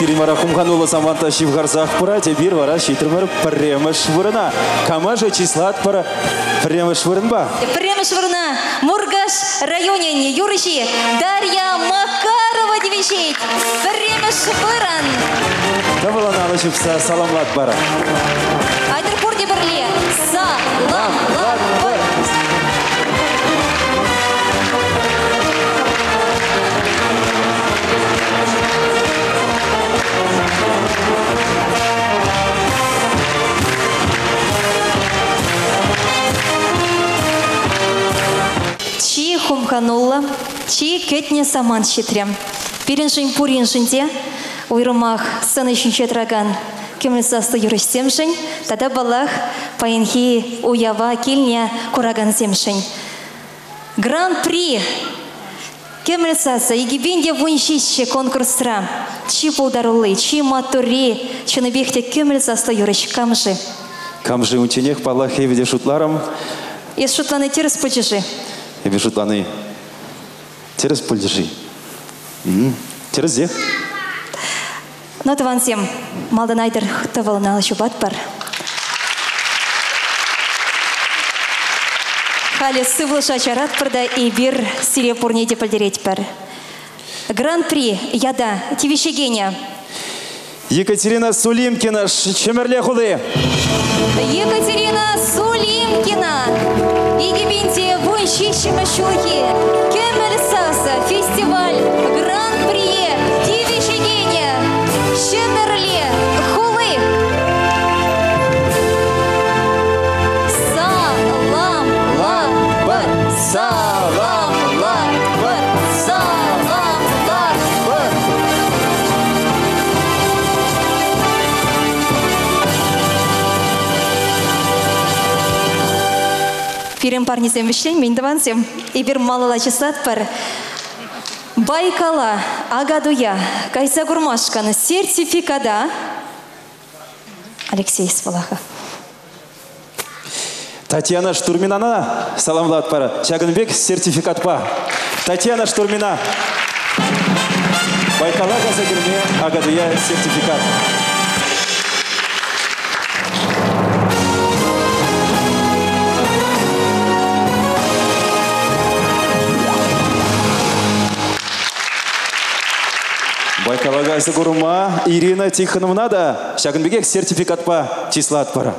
Пирӗн вара хумхануллӑ саманта ҫывхарсах пырать. Эпир вара ҫитрӗмӗр пӗрремӗш вырӑна. Кама-ши чыслатпӑр пӗрремӗш вырӑнпа? Пӗрремӗш вырӑна Муркаш районӗн юрӑҫи Дарья Макарова тивӗҫет. Пӗрремӗш вырӑн. Тӑвӑлӑн алӑ ҫупса саламлатпӑр. Айтӑр пурте пӗрле. Саламлатпӑр. Чи хумхануллӑ, чи кӗтнӗ самант ҫитрӗ. Пирӗншӗн пуриншӗн те, уйрӑмах сцена ҫинче тӑракан кӗмӗл саслӑ юрӑҫсемшӗн тата, паллах, паянхи уява килнӗ куракансемшӗн. Гран-при Кӗмӗл сасӑ 2017 конкурсра чи пултарулли, чи маттурри, чӑннипех те кӗмӗл саслӑ юрӑҫ кам-ши? Кам-ши унчченех, паллах, эпӗ те шутларӑм. Эс шутлани тӗрӗс пулчӗ-ши? Эпӗ шутлани тӗрӗс пулчӗ-ши? Тӗрӗсех. Ну, тӑвансем, малтан айтӑр тӑвӑлӑн алӑ ҫупатпӑр. Халӗ сывлӑша чаратпӑр та эпир сире пурне те пӗлтеретпӗр. Гран-при ята тивӗҫекенӗ. Екатерина Сулимкина, Ҫӗмӗрле хули. Екатерина Сулимкина, 2017 ҫулхи Кӗмӗл сасӑ фестиваль Гран-прие тивӗҫекенӗ Ҫӗмӗрле хули. Саламлатпӑр! Саламлатпӑр! Саламлатпӑр! Пирӗн парнесем вӗҫленмен, тӑвансем. Эпир малалла чыслатпӑр. Байкала, Акатуя кайса курмашкӑн сертификата Алексей Сволахов. Татьяна Штурминана саламлатпӑр. Ҫакӑн пек сертификатпа. Татьяна Штурмина. Байкала кайса килме Акатуя сертификат. Байкала кайса курма Ирина Тихоновна та ҫакӑн пекех сертификатпа чыслатпӑр.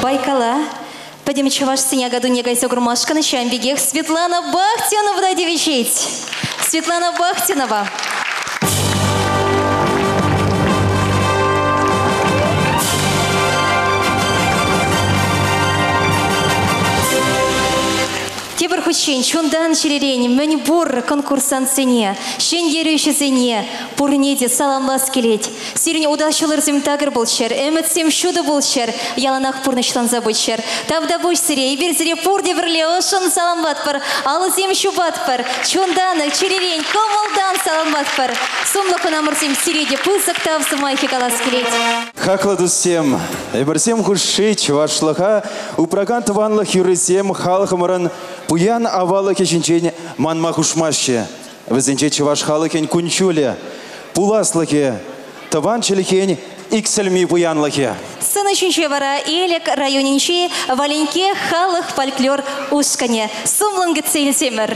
Байкала пӗтӗм чӑвашсен Акатуйне кайса курмашкӑн ҫавӑн пекех Светлана Бахтинова та тивӗҫет. Светлана Бахтинова. Тепӗр хутчен чунтан чӗререн мӗн пур конкурсантсене, ҫӗнтерӳҫӗсене пурне те саламлас килет. Сирӗн утас ҫулӑрсем такӑр пулччӑр, ӗмӗтсем ҫутӑ пулччӑр, яланах пурнӑҫланса пыччӑр. Тавтапуҫ сире, эпир сире пурте пӗрле ӑшшӑн саламлатпӑр, алӑсем ҫупатпӑр, чунтан, чӗререн, кӑмӑлтан саламлатпӑр. Сумлӑ хӑнамӑрсем, сире те пысӑк тав сӑмахӗ калас килет. Хаклӑ туссем, эпирсем хушши чӑвашлӑха упракан тӑванлӑх юррисем халӑхӑмӑрӑн пуян аваллӑхӗ ҫинчен манма хушмаҫҫӗ. Вӗсенче чӑваш халӑхӗн кун-ҫулӗ, пуласлӑхӗ, тӑван чӗлхен иксӗлми пуянлӑхӗ. Сцена ҫинче вара Элӗк районӗнчи Валенке халӑх фольклор ушкӑнӗ. Сумлӑн кӗтсе илсемӗр.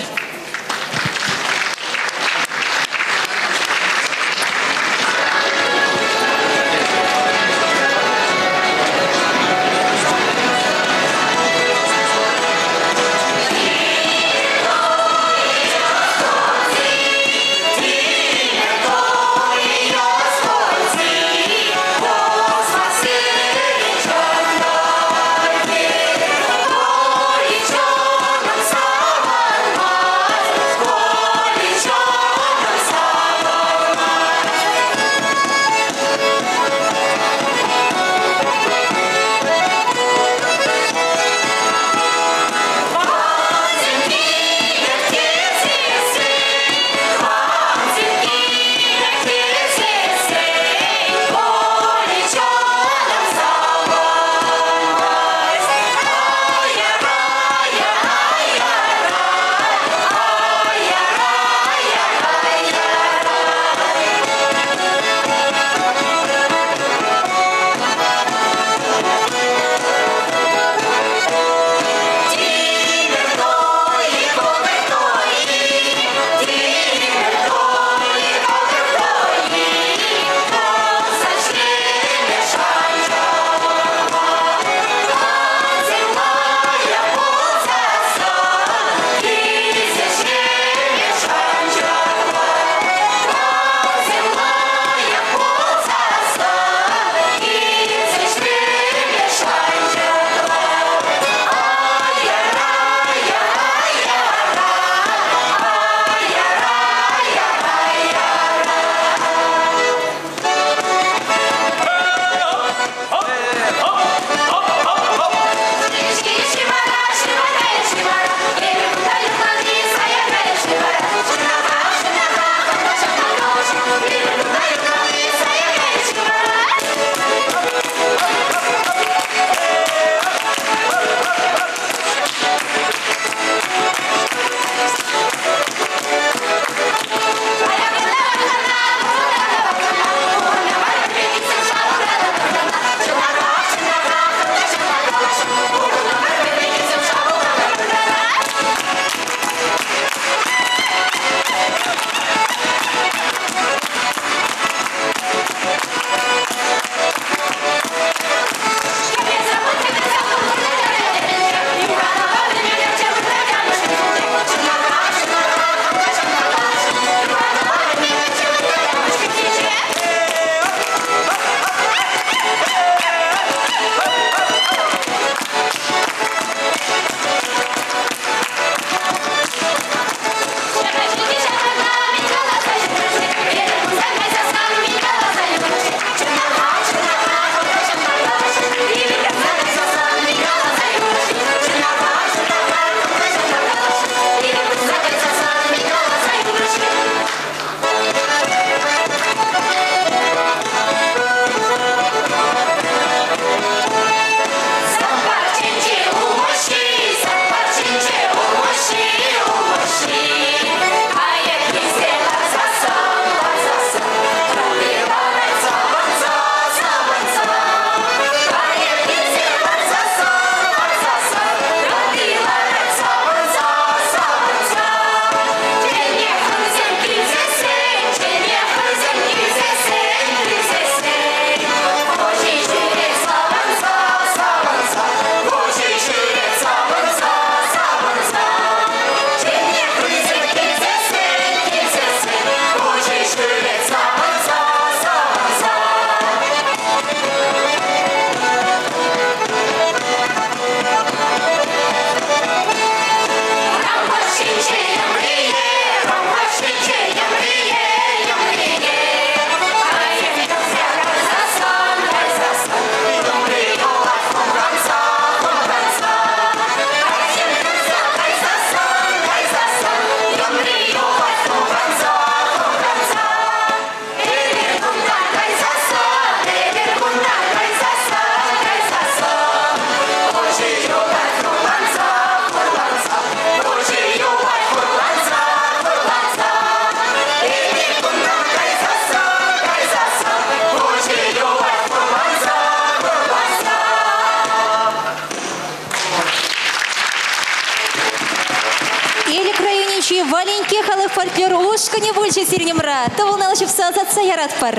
фольклор ушкӑнӗ пулчӗ сирӗн умра. Тӑвӑлнӑ ҫупса ӑсатса яратпӑр.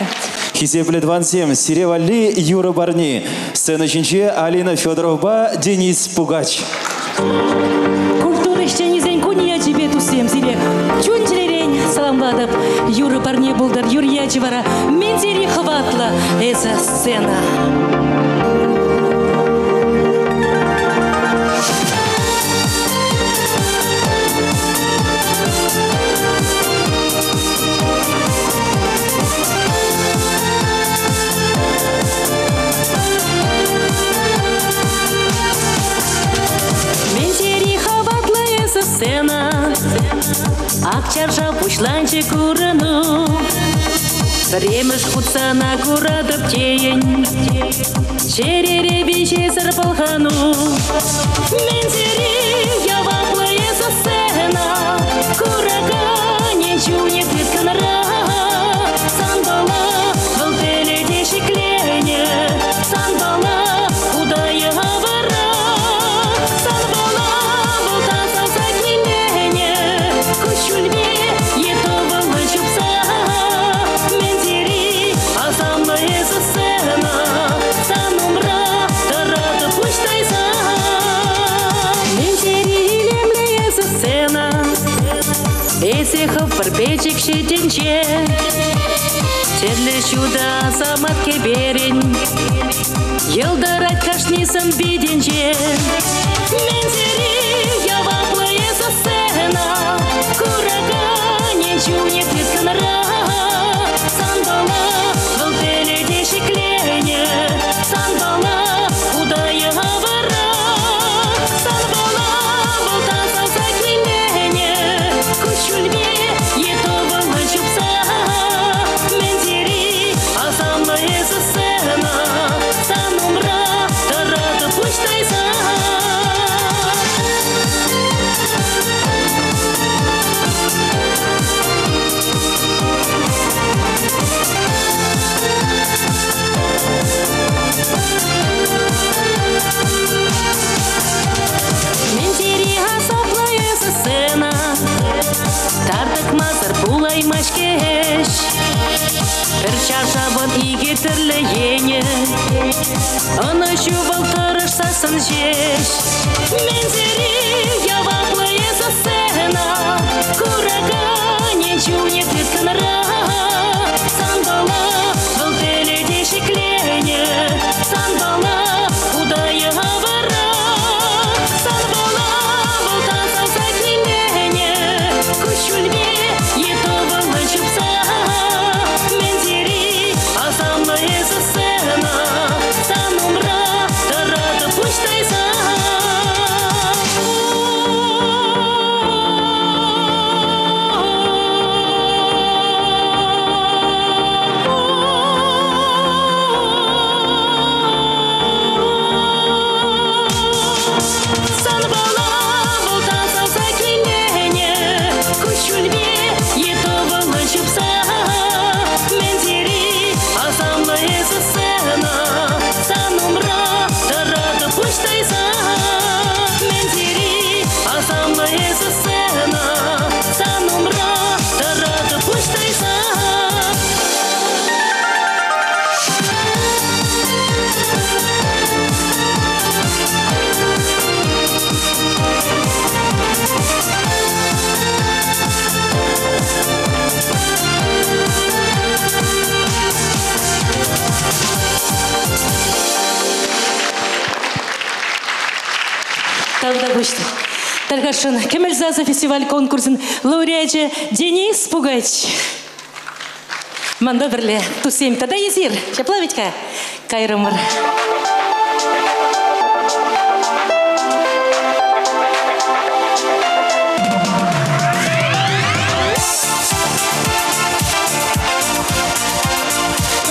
Хисеплӗ тӑвансем, сире валли юрӑ парни. Сцена ҫинче Алина Федоровпа Денис Пугач. Культура ӗҫченӗсен кунӗ ячӗпе, туссем, сире чун-чӗререн саламлатӑп. Юрӑ парне пултӑр, юр ячӗ вара мӗн тери хӑватлӑ эсӗ сцена. Мӗн тери хӑватлӑ эсӗ сцена, Ак чаршав пуҫланчӗ курӑну. Пӗрремӗш хут сана куратӑп тейӗн, Чӗрере виҫесӗр пӑлхану. Мӗн тери яваплӑ эсӗ сцена, Кураканӗн чунӗ тыткӑнра. Санпала вӑл пӗлӗте ҫӗкленӗ, Санпала хутая вара. Санпала вӑл тасалса киленӗ, Куҫҫульпе е тӑвӑллӑн чупса. Мӗн тери асамлӑ эсӗ сцена, Сан умра тӑратӑп пуҫ тайса. Мӗн тери илемлӗ эсӗ сцена, Эсӗ хӑв пӗр пӗчӗк ҫитӗнче. Тӗрлӗ ҫутӑ асамат кӗперӗн Йӑлтӑрать кашни сӑн питӗнче. Мӗн тери яваплӑ эсӗ сцена, Кураканӗн чунӗ тыткӑнра. Санпала вӑл пӗлӗте ҫӗкленӗ, Санпала хутая вара. Санпала вӑл тасалса киленӗ, Куҫҫульпе е тӑвӑллӑн чупса. Мӗн тери асамлӑ эсӗ сцена, Сан умра тӑратӑп пуҫ тайса. Мӗн тери асаплӑ эсӗ сцена, Тар тӑкмасӑр пулаймасть-ҫке ӗҫ. Пӗр чаршавӑн икӗ тӗрлӗ енӗ, Ӑнӑҫу вӑл тӑрӑшсассӑн ҫеҫ. Мӗн тери яваплӑ эсӗ сцена, Кураканӗн чунӗ тыткӑнра. Санпала вӑл пӗлӗте ҫӗкленӗ, Санпала хутая вара. Санпала вӑл тасалса киленӗ, Куҫҫульпе е тӑвӑллӑн чупса. Мӗн тери асамлӑ эсӗ сцена, Сан умра тӑратӑп пуҫ тайса. Санпала вӑл тасалса киленӗ, Куҫҫульпе е тӑвӑллӑн чупса. Мӗн тери асамлӑ эсӗ сцена, Сан умра тӑратӑп пуҫ тайса. Мӗн тери асамлӑ эсӗ сцена, Сан умра тӑратӑп пуҫ тайса. Тавтапуҫ. Тархасшӑн Кӗмӗл сасӑ фестиваль конкурсӗн лауреачӗ Денис Пугач. Манпа пӗрле туссем тата эсир. Ҫапла вӗт-ха? Кайрӑмӑр.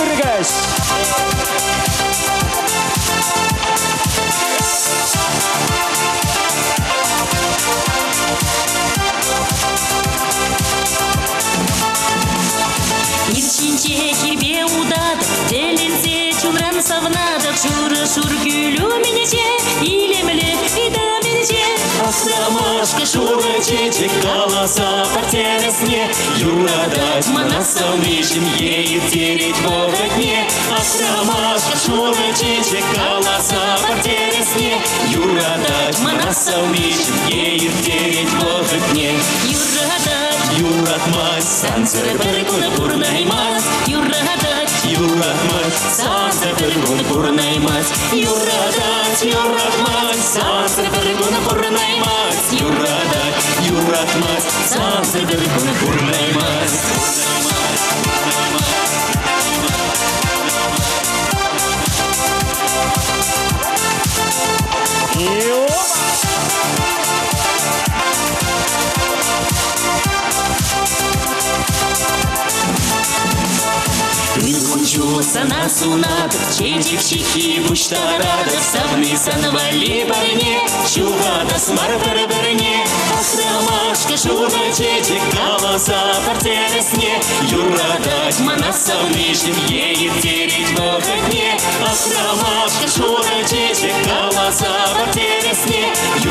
Ырӑ каҫ! Ир ҫинче хирпе утатӑп, тӗлӗнсе чунран савнатӑп. Шурӑ шур кӳл умӗнче, илемлӗ ытамӗнче. Асламӑш Ахрамашка шурӑ чечек каласа пар тӗрӗсне. Юратать мана савнишӗм е ирттерет вӑхӑтне. Ахрамашка шурӑ чечек каласа пар тӗрӗсне. Юратать мана савнишӗм е ирттерет вӑхӑтне. Юратать. Юратмасть, сансӑр пӗр кун пурӑнаймасть. Юратать. Юратмасть, сансӑр пӗр кун пурӑнаймасть. Юратать, юратмасть, сансӑр пӗр кун пурӑнаймасть. Юратать, юратмасть, сансӑр пӗр кун пурӑнаймасть. Кунчу сана сунатӑп, чечек ҫыххи пуҫтаратӑп, савни сан валли парне, ҫухатас мар пӗр-пӗрне. Ахрамашка шурӑ чечек каласа пар тӗрӗсне. Юратать мана савнишӗм е ирттерет вӑхӑтне. Ахрамашка шурӑ чечек каласа пар тӗрӗсне.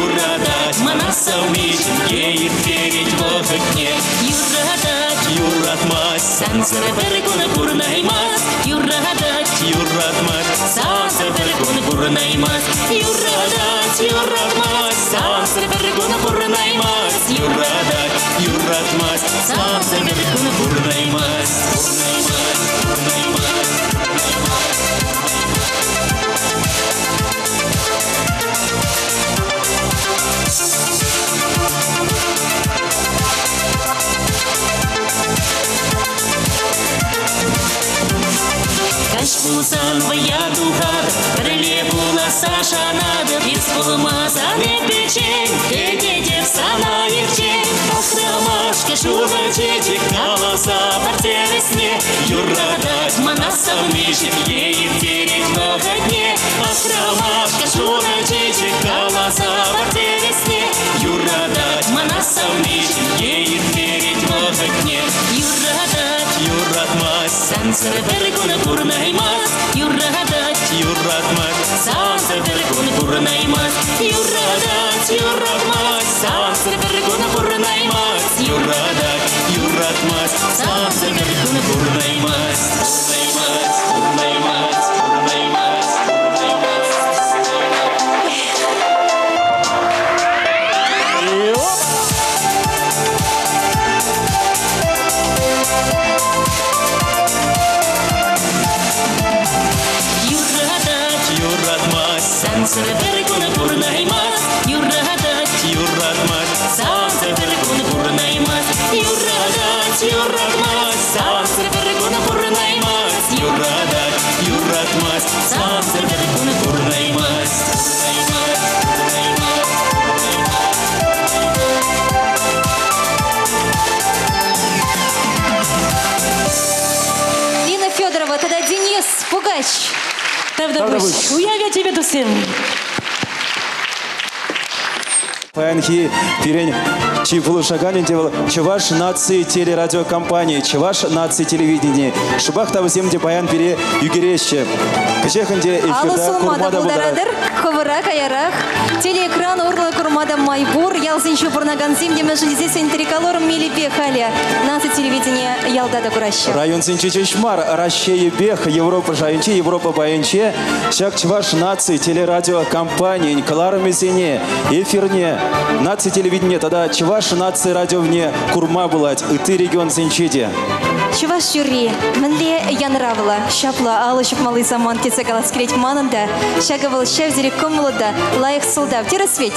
Юратать мана савнишӗм е ирттерет вӑхӑтне. Юратать. Юратмасть, сансӑр пӗр кун пурӑнаймасть. Юратать. Юратмасть, сансӑр пӗр кун пурӑнаймасть. Юратать, юратмасть, сансӑр пӗр кун пурӑнаймасть. Юратать, юратмасть, сансӑр пӗр кун пурӑнаймасть. Пурӑнаймасть, пурӑнаймасть. Каҫ пулсан вӑя тухатӑп, пӗрле пуласса шанатӑп. Эс пулмасан эп пӗччен, кӗтетӗп сана ирччен. Ахрамашка шурӑ чечек каласа пар тӗрӗсне. Юратать мана савнишӗм е ирттерет вӑхӑтне. Ахрамашка шурӑ чечек каласа пар тӗрӗсне. Юратать мана савнишӗм е ирттерет вӑхӑтне. Юратать. Юратмасть, сансӑр пӗр кун пурӑнаймасть. Юратать. Юратмасть, сансӑр пӗр кун пурӑнаймасть. Юратать, юратмасть, сансӑр пӗр кун пурӑнаймасть. Юратать, юратмасть, сансӑр пӗр кун пурӑнаймасть. Пурӑнаймасть, пурӑнаймасть, пурӑнаймасть, пурӑнаймасть. Юратать. Юратмасть, сансӑр пӗр кун пурӑнаймасть. Юратать. Юратмасть, сансӑр пӗр кун пурӑнаймасть. Юратать, юратмасть, сансӑр пӗр кун пурӑнаймасть. Юратать, юратмасть, сансӑр пӗр кун пурӑнаймасть. Пурӑнаймасть, пурӑнаймасть, пурӑнаймасть. Лина Федорова, тата Денис Пугач. Тавтапуҫ. Уяв ячӗпе, туссем. Паянхи пирӗн чи пулӑшаканӗ те вӑл Чӑваш наци телерадиокомпанийӗ, Чӑваш наци телевиденийӗ. Шӑпах та вӗсем те паян пире ӳкереҫҫӗ. Кӗҫех ӗнтӗ Алӑ эфирта сулма курма та та пултаратӑр. пултаратӑр. Хӑвӑра каярах. Телеэкран урлӑ курма та май пур. Ялсенче пурӑнакансем те мӗншӗн тесессӗн триколор мелӗпе халӗ наци телевиденийӗ ялта та кураҫҫӗ. Районсенче ҫеҫ мар, Раҫҫейӗпех, Европа шайӗнче, Европа пайӗнче ҫак Чӑваш наци телерадиокомпанийӗн кӑларӑмӗсене, эфирне, наци телевиденине тата Чӑваш наци радиовне курма пулать ытти регионсенче те. Чӑваш юрри мӗнле янравлӑ, ҫапла алӑ ҫупмалли самант тесе калас килет манӑн та. Ҫакӑ вӑл ҫав тери кӑмӑллӑ та лайӑх сӑлтав. Тӗрӗс вӗт?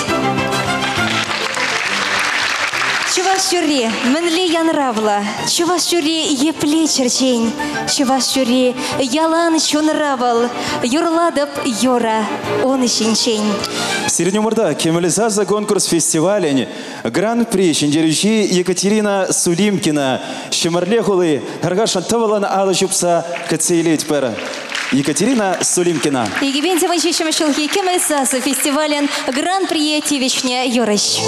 Чӑваш юрри мӗнле янравлӑ, чӑваш юрри епле черчен, чӑваш юрри ялан чунра вӑл, юрлатӑп юрӑ ун ҫинчен. Сирӗн умӑрта Кӗмӗл сасӑ конкурс фестивалӗн Гран-при ҫӗнтерӳҫи Екатерина Сулимкина. Ҫӗмӗрле хули тархасшӑн тӑвӑллӑн алӑ ҫупса кӗтсе илетпӗр. Екатерина Сулимкина. Икӗпин ҫиччӗмӗш ҫулхи Кӗмӗл сасӑ фестивалӗн Гран-прие тивӗҫнӗ юрӑҫ.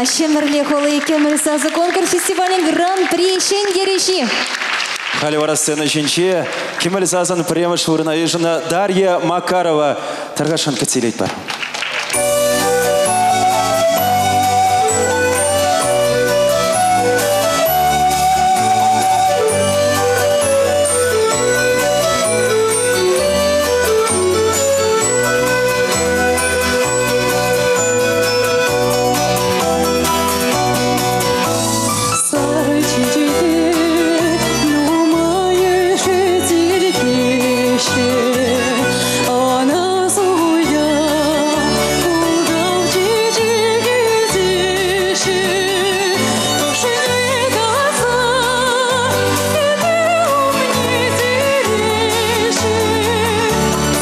Ильина, Ҫӗмӗрле хули Кӗмӗл сасӑ конкурс фестивалӗн гран-при ҫӗнтерӳҫи. Халӗ вара сцена ҫинче Кӗмӗл сасӑн пӗрремӗш вырӑна йышӑннӑ Дарья Макарова тархасшӑн кӗтсе илетпӗр. Сарӑ чечеке нумайӑшӗ тиркеҫҫӗ, ӑна суя ултав чечекӗ теҫҫӗ. Кашни касса этем умне тереҫҫӗ,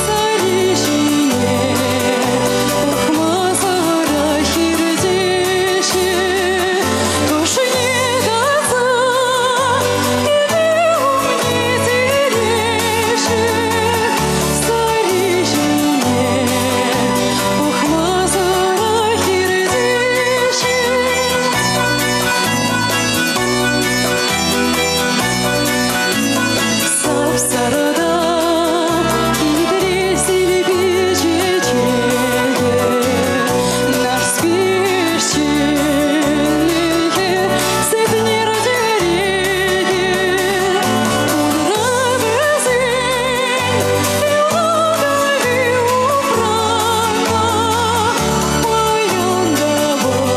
сари ҫине пӑхмасӑрах иртеҫҫӗ. Кашни касса этем умне тереҫҫӗ, сари ҫине пӑхмасӑрах иртеҫҫӗ. Сап-сарӑ та хитре силпи чечекӗ, Нарспи ӗҫченлӗхӗ Сетнер тӗрекӗ. Унра вӗсен юратӑвӗ упраннӑ, паян та вӑл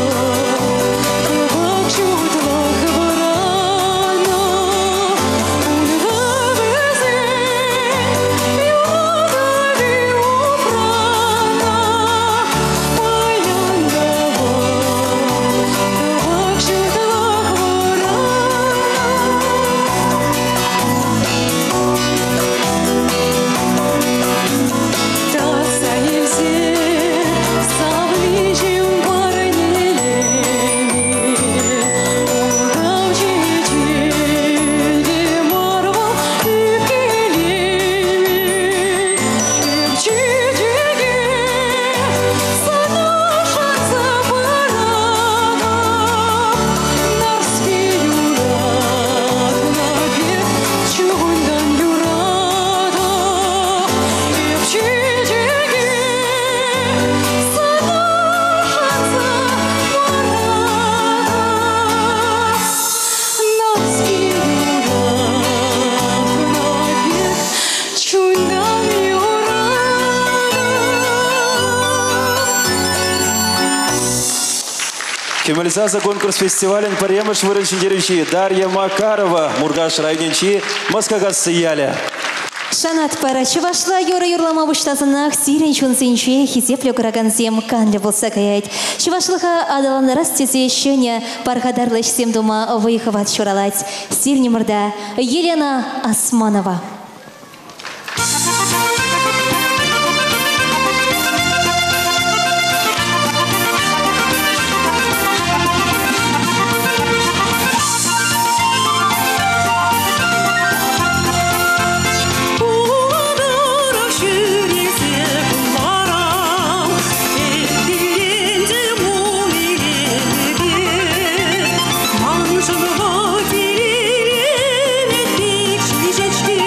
кӑвак ҫутлӑх вӑраннӑ. Унра вӗсен юратӑвӗ упраннӑ, паян та вӑл кӑвак ҫутлӑх вӑраннӑ. Татса илсе савниҫӗм парнелеме, ултав чечекӗ мар вӑл ӳпкелеме. Эп чечеке сана шанса паратӑп, Нарспи юратнӑ пек чунтан юратӑп. Эп чечеке сана шанса паратӑп, Нарспи юратнӑ пек чунтан юратӑп. Кӗмӗл сасӑ конкурс фестивалӗн пӗрремӗш вырӑн ҫӗнтерӳҫи Дарья Макарова, Муркаш районӗнчи Москакасси ялӗ. Шанатпӑр, чӑвашла юрӑ юрлама пуҫласанах сирӗн чунсенче хисеплӗ куракансем канлӗ пулса каять. Чӑвашлӑха аталантарас тесе ҫӗнӗ пархатарлӑ ӗҫсем тума вӑй-хӑват ҫуралать. Сирӗн умӑрта Елена Османова. Улӑрах ҫӳресе куларам, эп ун илемӗпе. Маншӑн вӑл телейлӗ пек ҫиҫет-ҫке.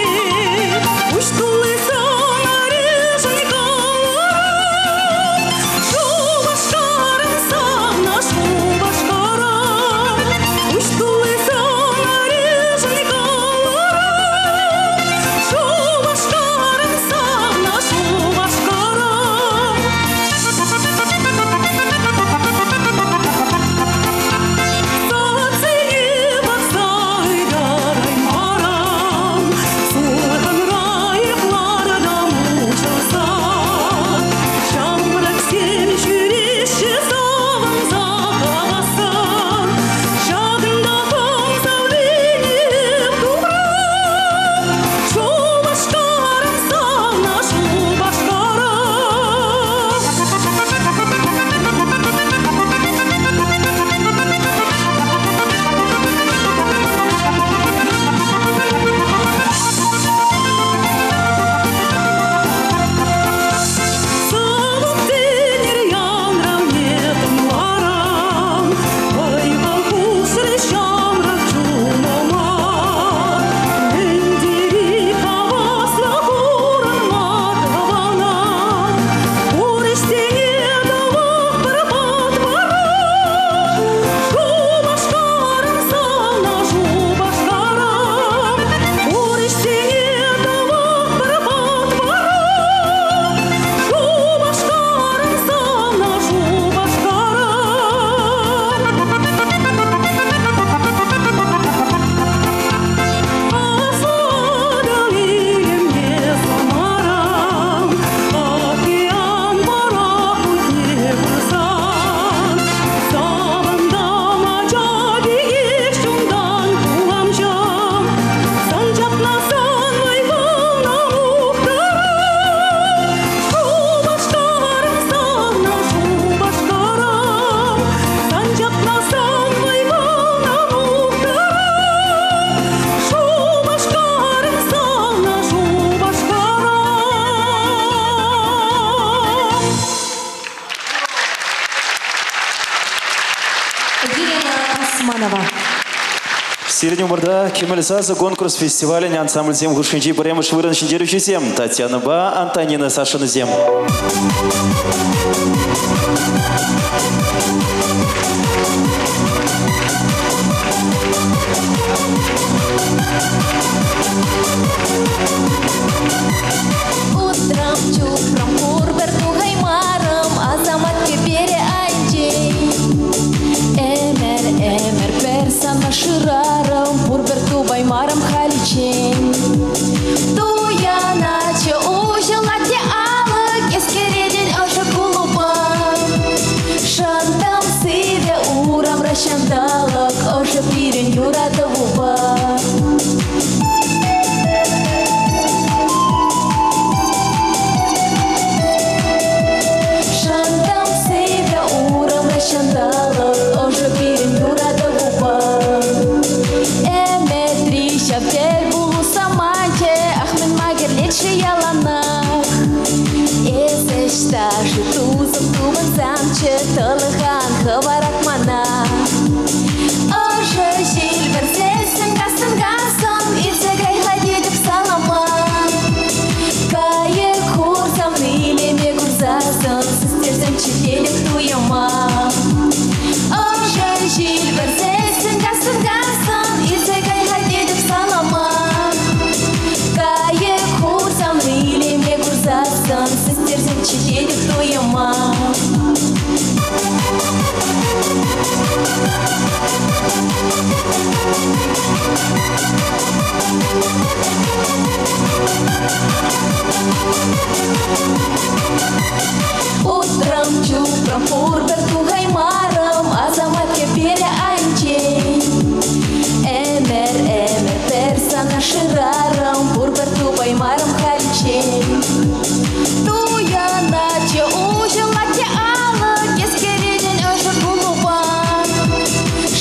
Сирӗн умӑрта Кӗмӗл сасӑ конкурс фестивалӗн ансамбльсем хушшинчи пӗрремӗш вырӑн ҫӗнтерӳҫисем Татьянӑпа Антонина Сашинӑсем. Утром чупром пурпӗр тухаймарӑм Асамат кӗперӗ айӗнчен. Ӗмӗр, ӗмӗр пӗр сана шырарӑм, пурпӗр тупаймарӑм халиччен. Туяначчӗ уҫӑлать те алӑк, эскеретӗн ӑшӑ кулӑпа. Шантам сивӗ урамра ҫанталӑк, ӑшӑ пирӗн юратӑвупа. Шантам сивӗ урамра ҫанталӑк, ӑшӑ пирӗн юратӑвупа. Ӗмӗтри ҫав тӗл пулу саманчӗ, ах, мӗн-ма кӗрлет-ши яланах? Эс ӑҫта-ши, тусӑм, тупӑнсамччӗ, тӑлӑхан хӑварать мана. Ӑшӑ ҫил вӗрсессӗн кассӑн-кассӑн илсе кай-ха тетӗп салама. Кайӑк хурсам илеме курсассӑн систерсем чӗтелӗх туйӑма. Ӑшӑ ҫил вӗрсессӗн кассӑн-кассӑн илсе кай-ха тетӗп салама. Кайӑк хурсам илеме курсассӑн систерсем чӗтелӗх туйӑма. Утром чупром пурпӗр тухаймарӑм Асамат кӗперӗ айӗнчен. Ӗмӗр, ӗмӗр пӗр сана шырарӑм, пурпӗр тупаймарӑм халиччен. Туяначчӗ уҫӑлать те алӑк, эскеретӗн ӑшӑ кулӑпа.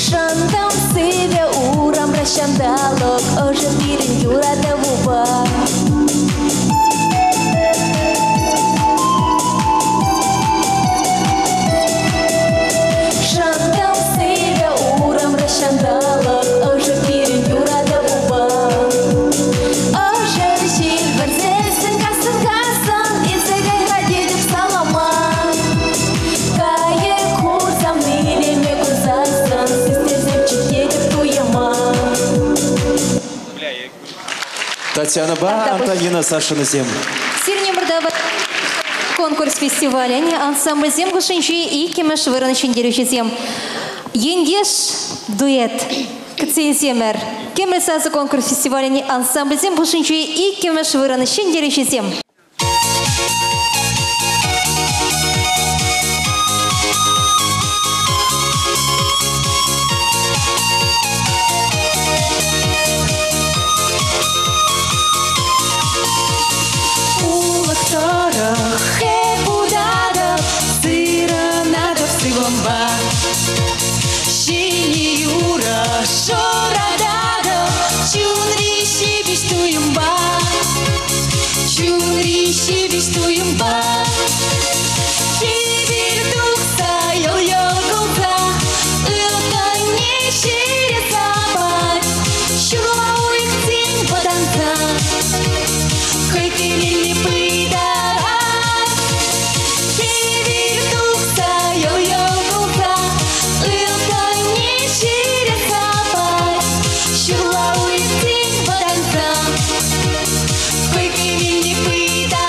Шӑнтӑм сивӗ урамра ҫанталӑк, ӑшӑ пирӗн юратӑвупа. Шӑнтӑм сивӗ урамра ҫанталӑк, ӑшӑ пирӗн юратӑвупа. Ӑшӑ ҫил вӗрсессӗн кассӑн-кассӑн илсе кай-ха тетӗп салама. Кайӑк хурсам илеме курсассӑн систерсем чӗтетӗп туйӑма. Татьянӑпа Антонина Сашинӑсем. Сирӗн умӑрта конкурс фестивалӗн ансамбльсем хушшинчи иккӗмӗш вырӑн ҫӗнтерӳҫисем. Ентеш дуэт. Кӗтсе илсемӗр. Кӗмӗл сасӑ конкурс фестивалӗн ансамбльсем хушшинчи иккӗмӗш вырӑн ҫӗнтерӳҫисем. Улӑх тӑрӑх эп утатӑп, сырӑнатӑп сывлӑмпа. Ҫӗнӗ юрӑ шӑрататӑп, чунри ҫепӗҫ туйӑмпа. Чунри ҫепӗҫ туйӑмпа. Хӗвел тухса йӑл-йӑл кулса, ылтӑнне ҫӗре сапать. Ҫурла уйӑхсен вӑтанса, хӑй телейне пытарать. Хӗвел тухса йӑл-йӑл кулса, ылтӑнне ҫӗре сапать. Ҫурла уйӑхсен вӑтанса, хӑй телейне пытарать.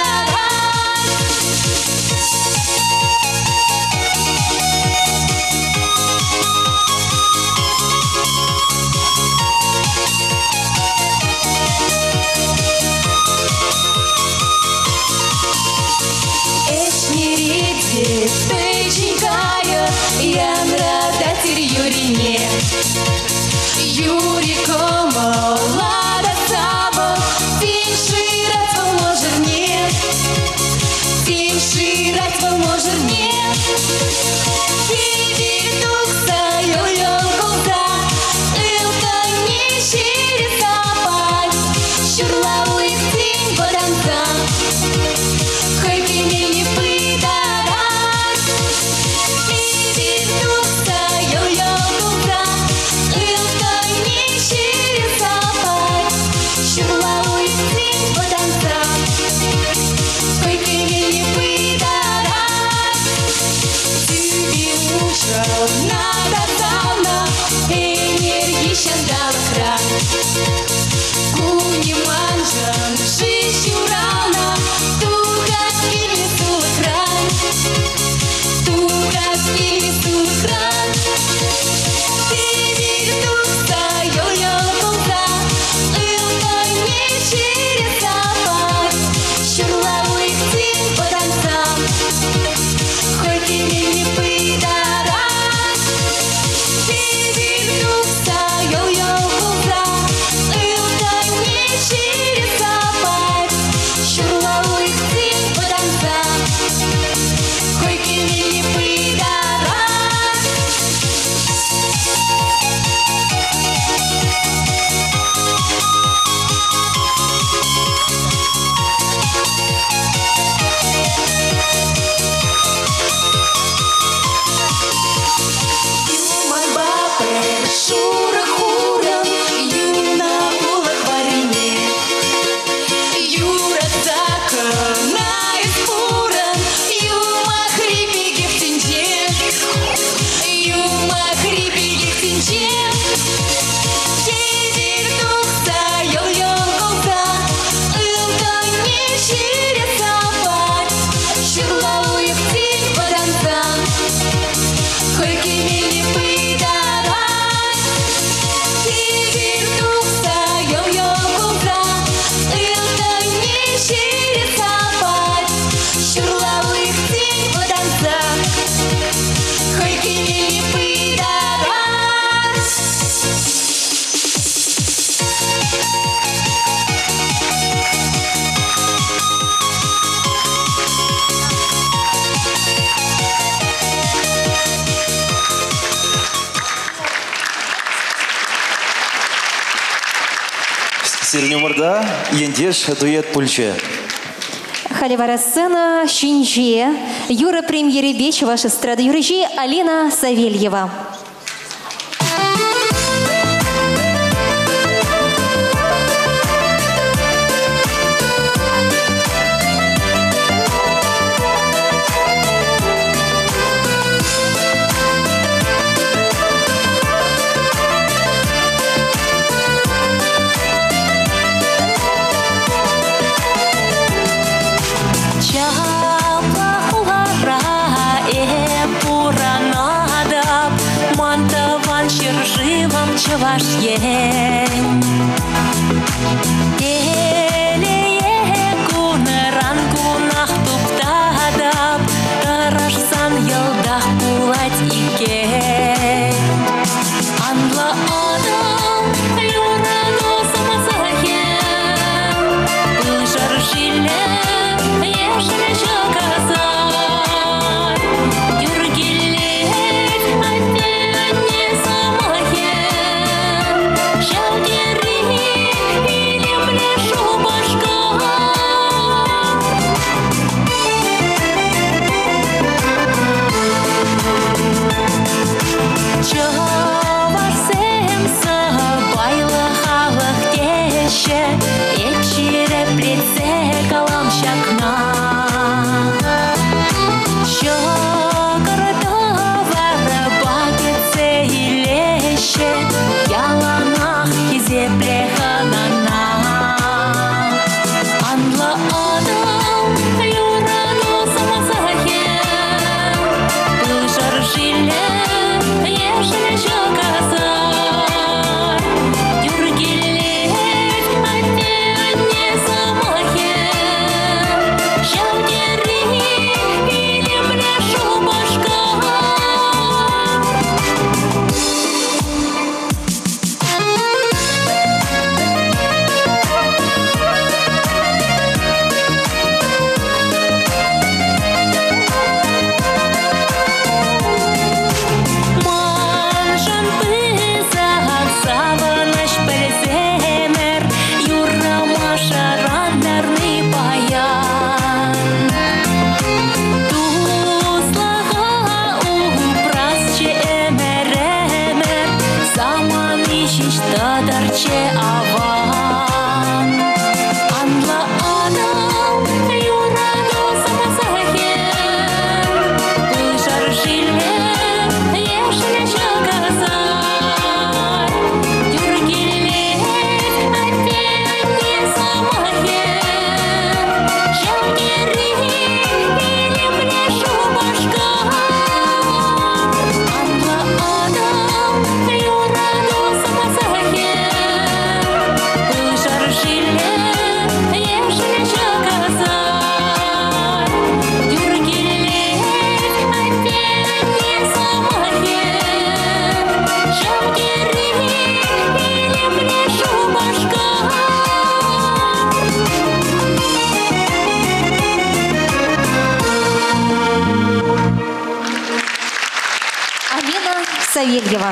Сирӗн умӑрта ентеш дуэт пулчӗ. Халӗ вара сцена ҫинче юрӑ премьерипе чӑваш эстрада юрӑҫи Алина Савельева. Чаплӑ хулара эп пурӑнатӑп, ман тӑван ҫӗршывӑм Чӑваш Ен. Телее кунран кунах туптатӑп, тӑрӑшсан йӑлтах пулать иккен. Анлӑ Атӑл юрату сӑмахӗ, пыл шӑршиллӗ ешӗл ҫӑкасар. Юр килет атте-анне сӑмахӗ, ҫав тери илемлӗ Шупашкар. Чӑвашсем сӑпайлӑ халӑх теҫҫӗ, эп ҫирӗплетсе калам ҫакна. Ҫӑкӑр-тӑварпа кӗтсе илеҫҫӗ, яланах хисепле хӑнана. Анлӑ Атӑл юрату сӑмахӗ, пыл шӑршиллӗ ешӗл ҫӑкасар. Юр килет атте-анне сӑмахӗ, ҫав тери илемлӗ Шупашкар. Маншӑн пысӑк савӑнӑҫ пӗлсемӗр, юррӑма шӑрантарни паян. Туслӑха упрасчӗ ӗмӗр-ӗмӗр, самани ҫеҫ тӑтӑрччӗ аван. Анлӑ Атӑл юрату сӑмахӗ, пыл шӑршиллӗ ешӗл ҫӑкасар. Юр килет атте-анне сӑмахӗ, ҫав тери илемлӗ Шупашкар. Анлӑ Атӑл юрату сӑмахӗ, пыл шӑршиллӗ ешӗл ҫӑкасар. Юр килет атте-анне сӑмахӗ, ҫав тери илемлӗ Шупашкар. Алина Савельева.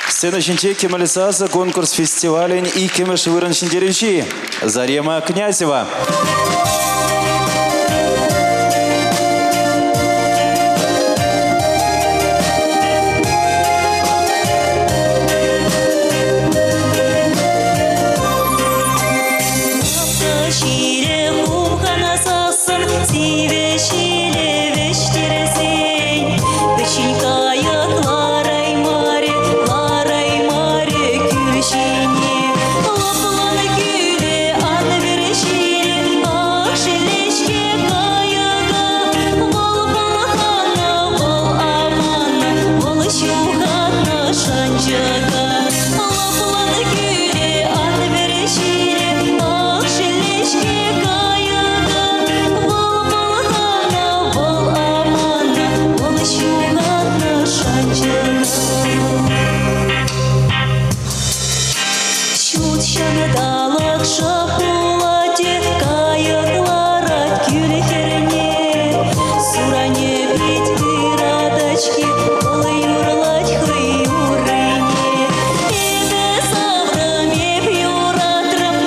Сцена ҫинче Кӗмӗл сасӑ конкурс фестивалӗн иккӗмӗш вырӑн ҫӗнтерӳҫи Зарема Князева. Ҫиле хумханасассӑн, сивӗ ҫиле вӗҫтерсен, пӗччен кайӑк лараймарӗ, лараймарӗ кӳл ҫине. Лӑплан кӳле, ан вӗр ҫиле, ах, шелле-ҫке кайӑка. Вӑл пӑлханнӑ, вӑл аманнӑ, вӑл ҫухатнӑ шанчӑка. Лӑплан кӳле, ан вӗр ҫиле, ах, шелле-ҫке кайӑка. Вӑл пӑлханнӑ, вӑл аманнӑ, вӑл ҫухатнӑ шанчӑка. Ҫут ҫанталӑк шӑп пулать, кайӑк ларать кӳл хӗрне. Суранӗ пит ыратать-ҫке, вӑл юрлать хӑй юррине. Эпӗ саврӑм, эп юратрӑм,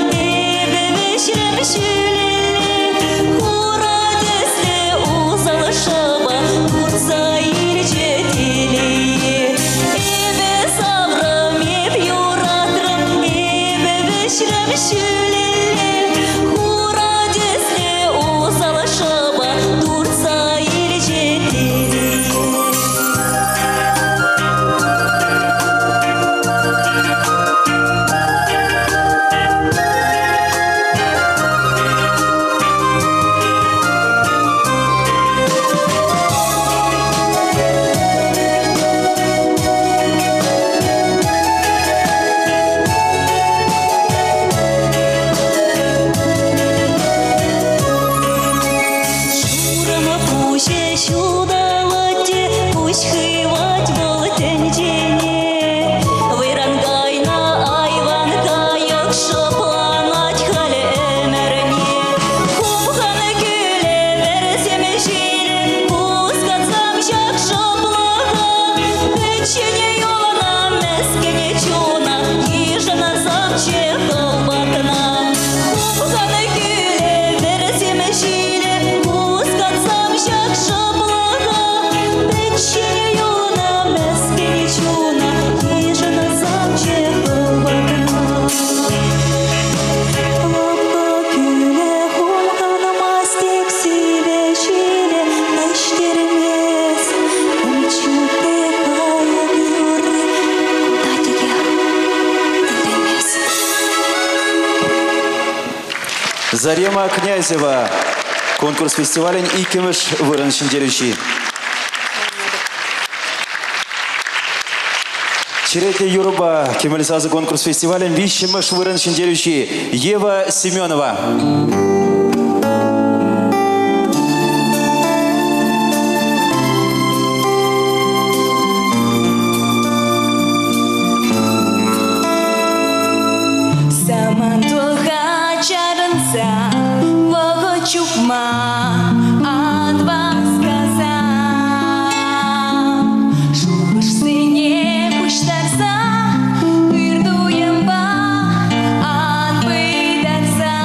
Зарема Князева конкурс фестивалӗн иккӗмӗш вырӑн ҫӗнтерӳҫи. Черетлӗ юрӑпа Кӗмӗл сасӑ конкурс фестивалӗн виҫҫӗмӗш вырӑн ҫӗнтерӳҫи Ева Семенова. Самантлӑха чарӑнса вӑхӑт чупма ан васкаса. Шухӑшсене пуҫтарса ыр туйӑмпа ан пытарса.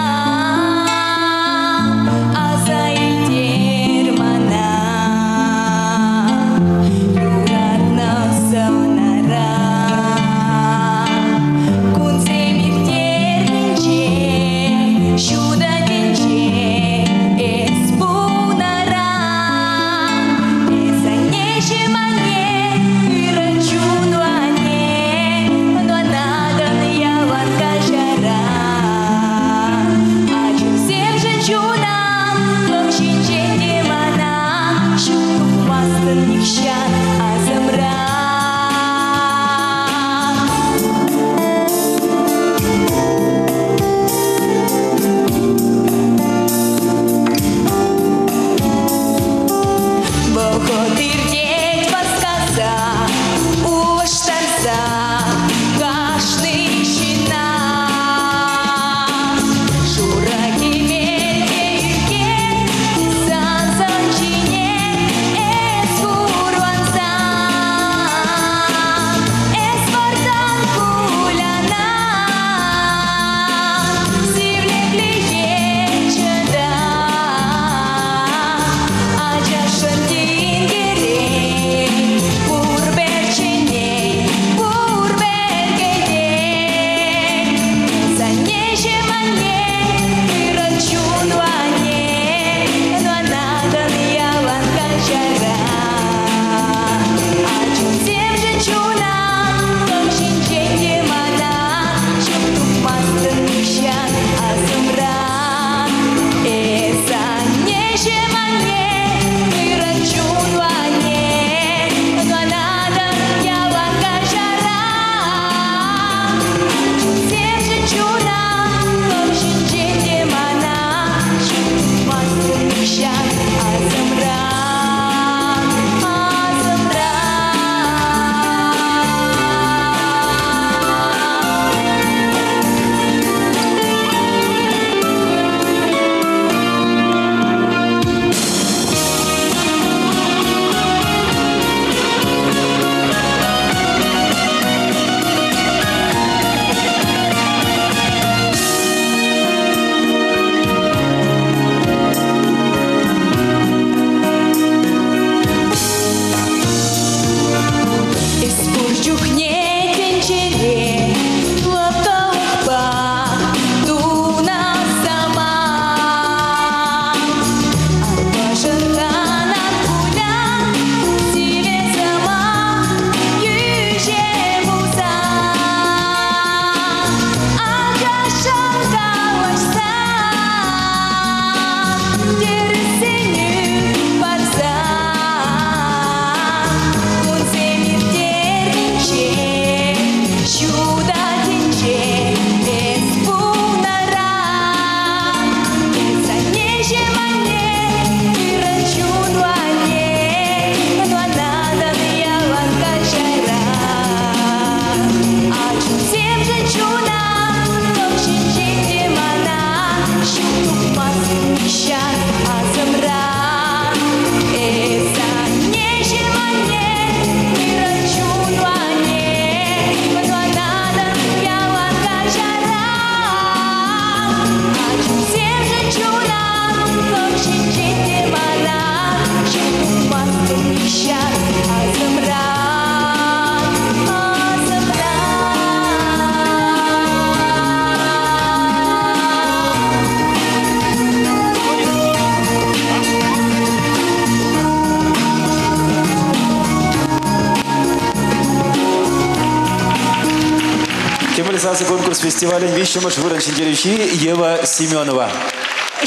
сасӑ конкурс фестивалӗн виҫҫӗмӗш вырӑн ҫӗнтерӳҫи Ева Семенова.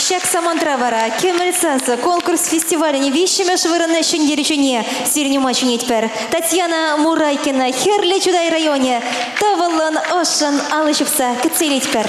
Ҫак самантра вара Кӗмӗл сасӑ конкурс фестивалӗн виҫҫӗмӗш вырӑн ҫӗнтерӳҫине сирӗн ума чӗнетпӗр. Татьяна Мурайкина, Хӗрлӗ Чутай районӗ, тӑвӑллӑн, ӑшшӑн алӑ ҫупса кӗтсе илетпӗр.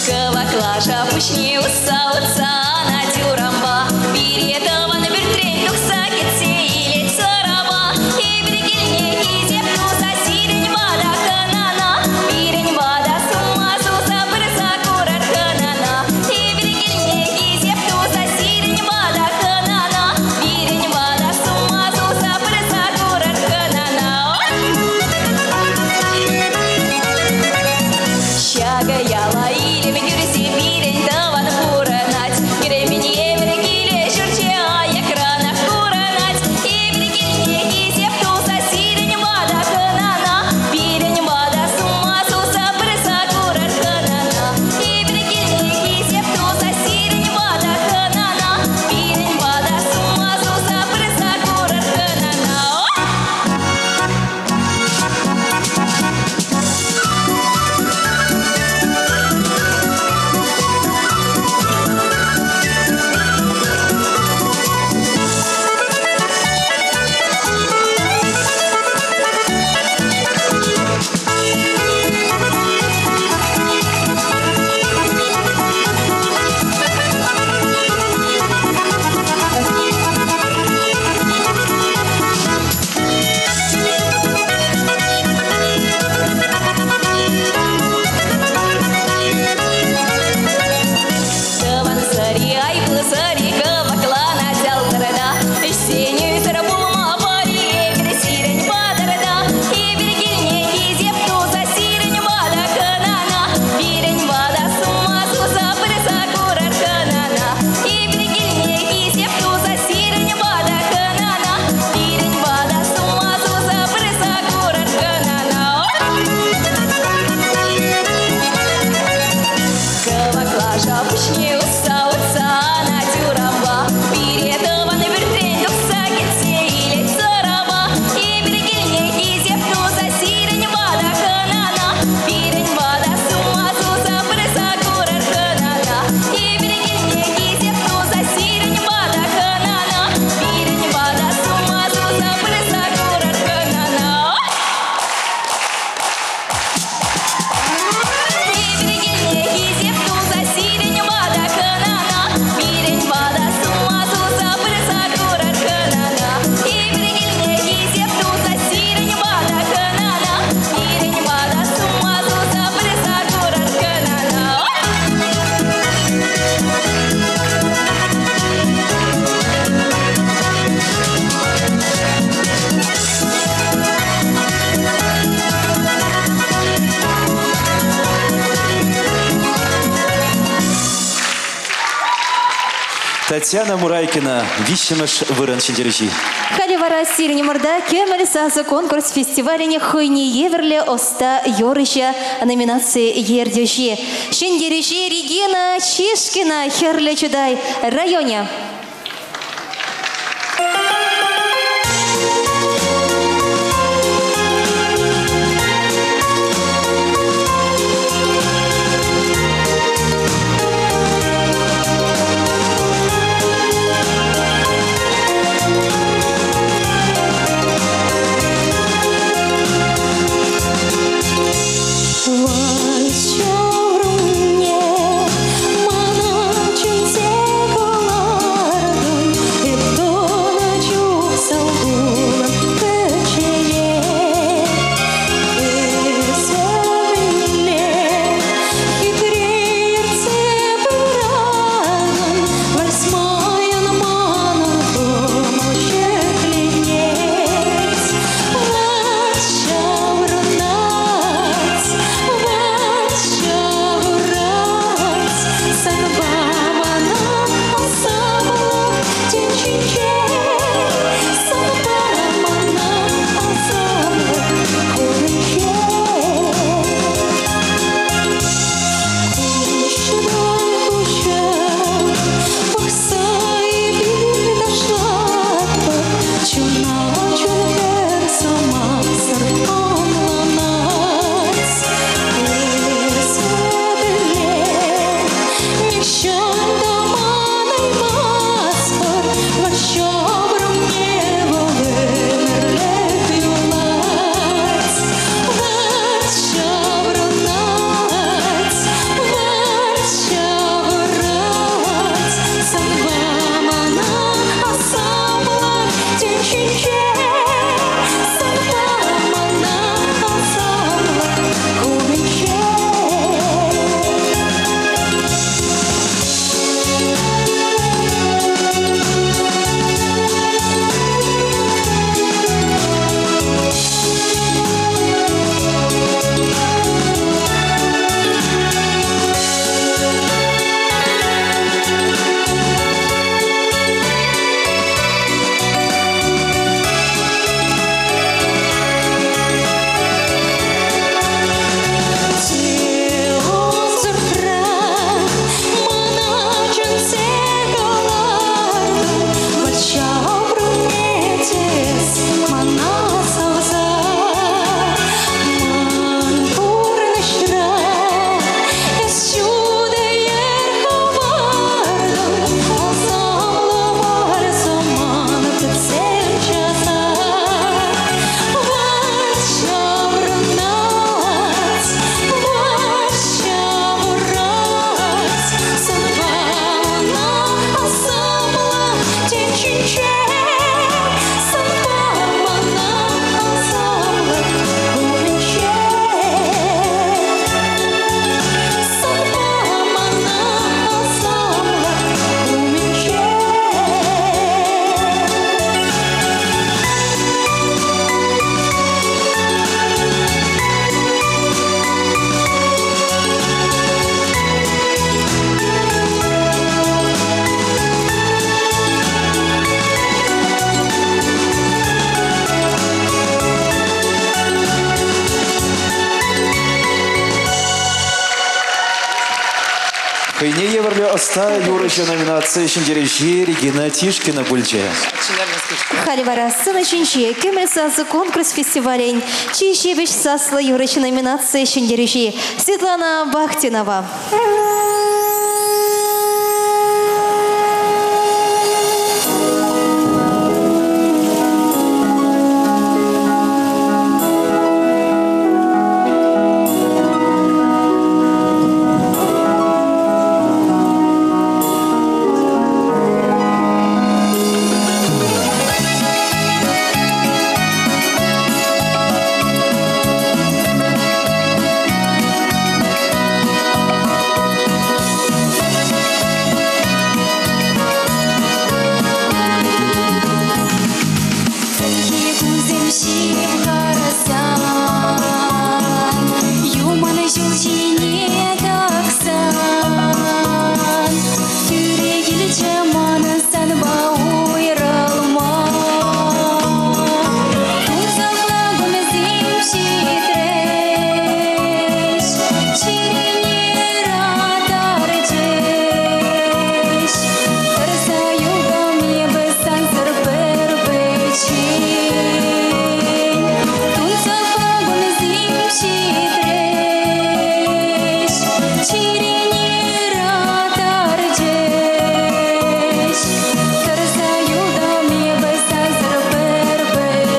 Кӑвак лаша пуҫне усса утса анать урампа. Пире тӑван пӳртрен тухса кӗтсе илет сӑрапа. Эпир килне хисеп туса сирӗн вата хӑнана. Пирӗн вата сума суса пырса курар хӑнана. Эпир килне хисеп туса сирӗн вата хӑнана. Пирӗн вата сума суса пырса курар хӑнана. Ҫакӑ яла илем кӳрсе пирӗн тӑван пурӑнать. Кӗремен евӗр киле ҫурчӗ аякранах курӑнать. Эпир килне хисеп туса сирӗн вата хӑнана. Пирӗн вата сума суса пырса курар хӑнана. Эпир килне хисеп туса сирӗн вата хӑнана. Пирӗн вата сума суса пырса курар хӑнана. Тӑван сӑри, айӑплӑ сӑри, кӑвакланать алтӑрта. Ӗҫсен ӳсӗр пулма пари эпир сирӗн патӑрта. Эпир килне хисеп туса сирӗн вата хӑнана. Пирӗн вата сума суса пырса курар хӑнана. Эпир килне хисеп туса сирӗн вата хӑнана. Пирӗн вата сума суса пырса курар хӑнана. Кӑвак лаша пуҫне усса утса анать урампа. Пире тӑван пӳртрен тухса кӗтсе илет сӑрапа. Эпир килне хисеп туса сирӗн вата хӑнана. Пирӗн вата сума суса пырса курар хӑнана. Эпир килне хисеп туса сирӗн вата хӑнана. Пирӗн вата сума суса пырса курар хӑнана. Эпир килне хисеп туса сирӗн вата хӑнана. Пирӗн вата сума суса пырса курар хӑнана. Эпир килне хисеп туса сирӗн вата хӑнана. Пирӗн вата сума суса пырса курар хӑнана. Татьяна Мурайкина, виҫҫӗмӗш вырӑн ҫӗнтерӳҫи. Халӗ вара сирӗн умӑрта Кӗмӗл сасӑ конкурс фестивалӗн хӑйне евӗрлӗ ӑста юрӑҫӑ номинаци ертӳҫи. Ҫӗнтерӳҫи Регина Чишкина, Хӗрлӗ Чутай районӗ. Вӑл ҫурӑмне мана чӗнсе каларӗ. Хӑйне евӗрлӗ ӑста юрӑҫӑ номинаци ҫӗнтерӳҫи Регина Тишкина пулчӗ. Халӗ вара сцена ҫинче Кӗмӗл сасӑ конкурс фестивалӗн чи ҫепӗҫ саслӑ юрӑҫ номинаци ҫӗнтерӳҫи Светлана Бахтинова. Кунсем ҫывхарсан, Юман ҫул ҫине тӑксан, Тӳре килчӗ манӑн санпа уйрӑлма. Тунсӑхлӑ кунсем ҫитрӗҫ, чӗрене ыратарчӗҫ. Тӑрса юлтӑм эпӗ сансӑр пӗр-пӗччен. Тунсӑхлӑ кунсем ҫитрӗҫ, чӗрене ыратарчӗҫ. Тӑрса юлтӑм эпӗ сансӑр пӗр-пӗччен.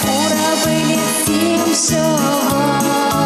Хура пӗлӗтсем ҫӑван,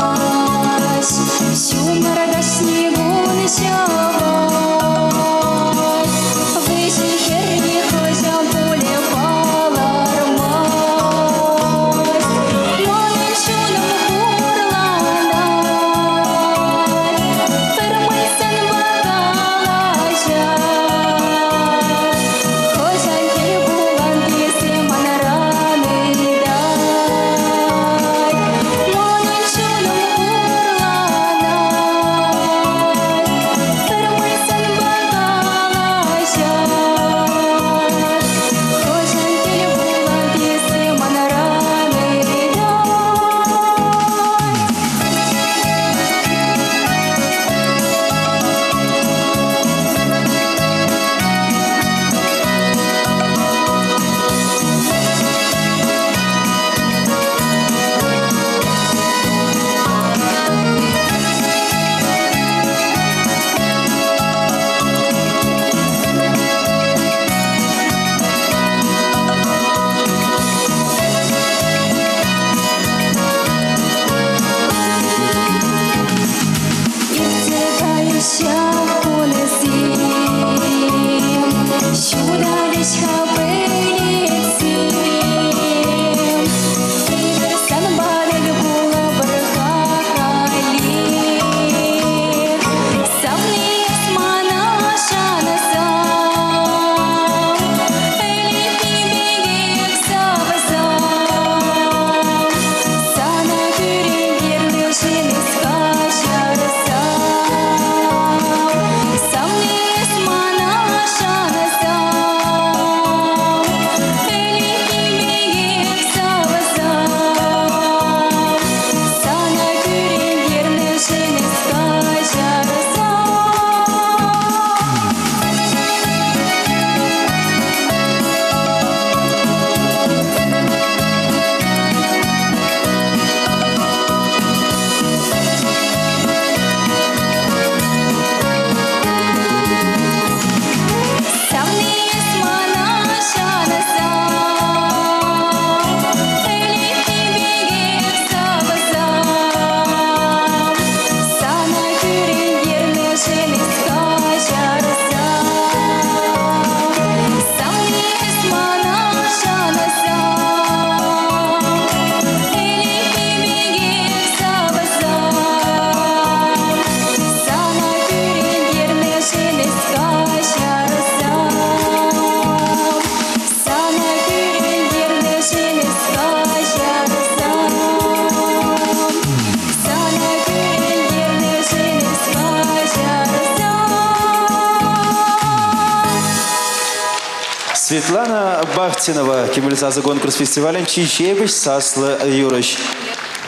Светлана Бахтинова Кӗмӗл сасӑ конкурс фестивалӗн чи ҫепӗҫ саслӑ юрӑҫ.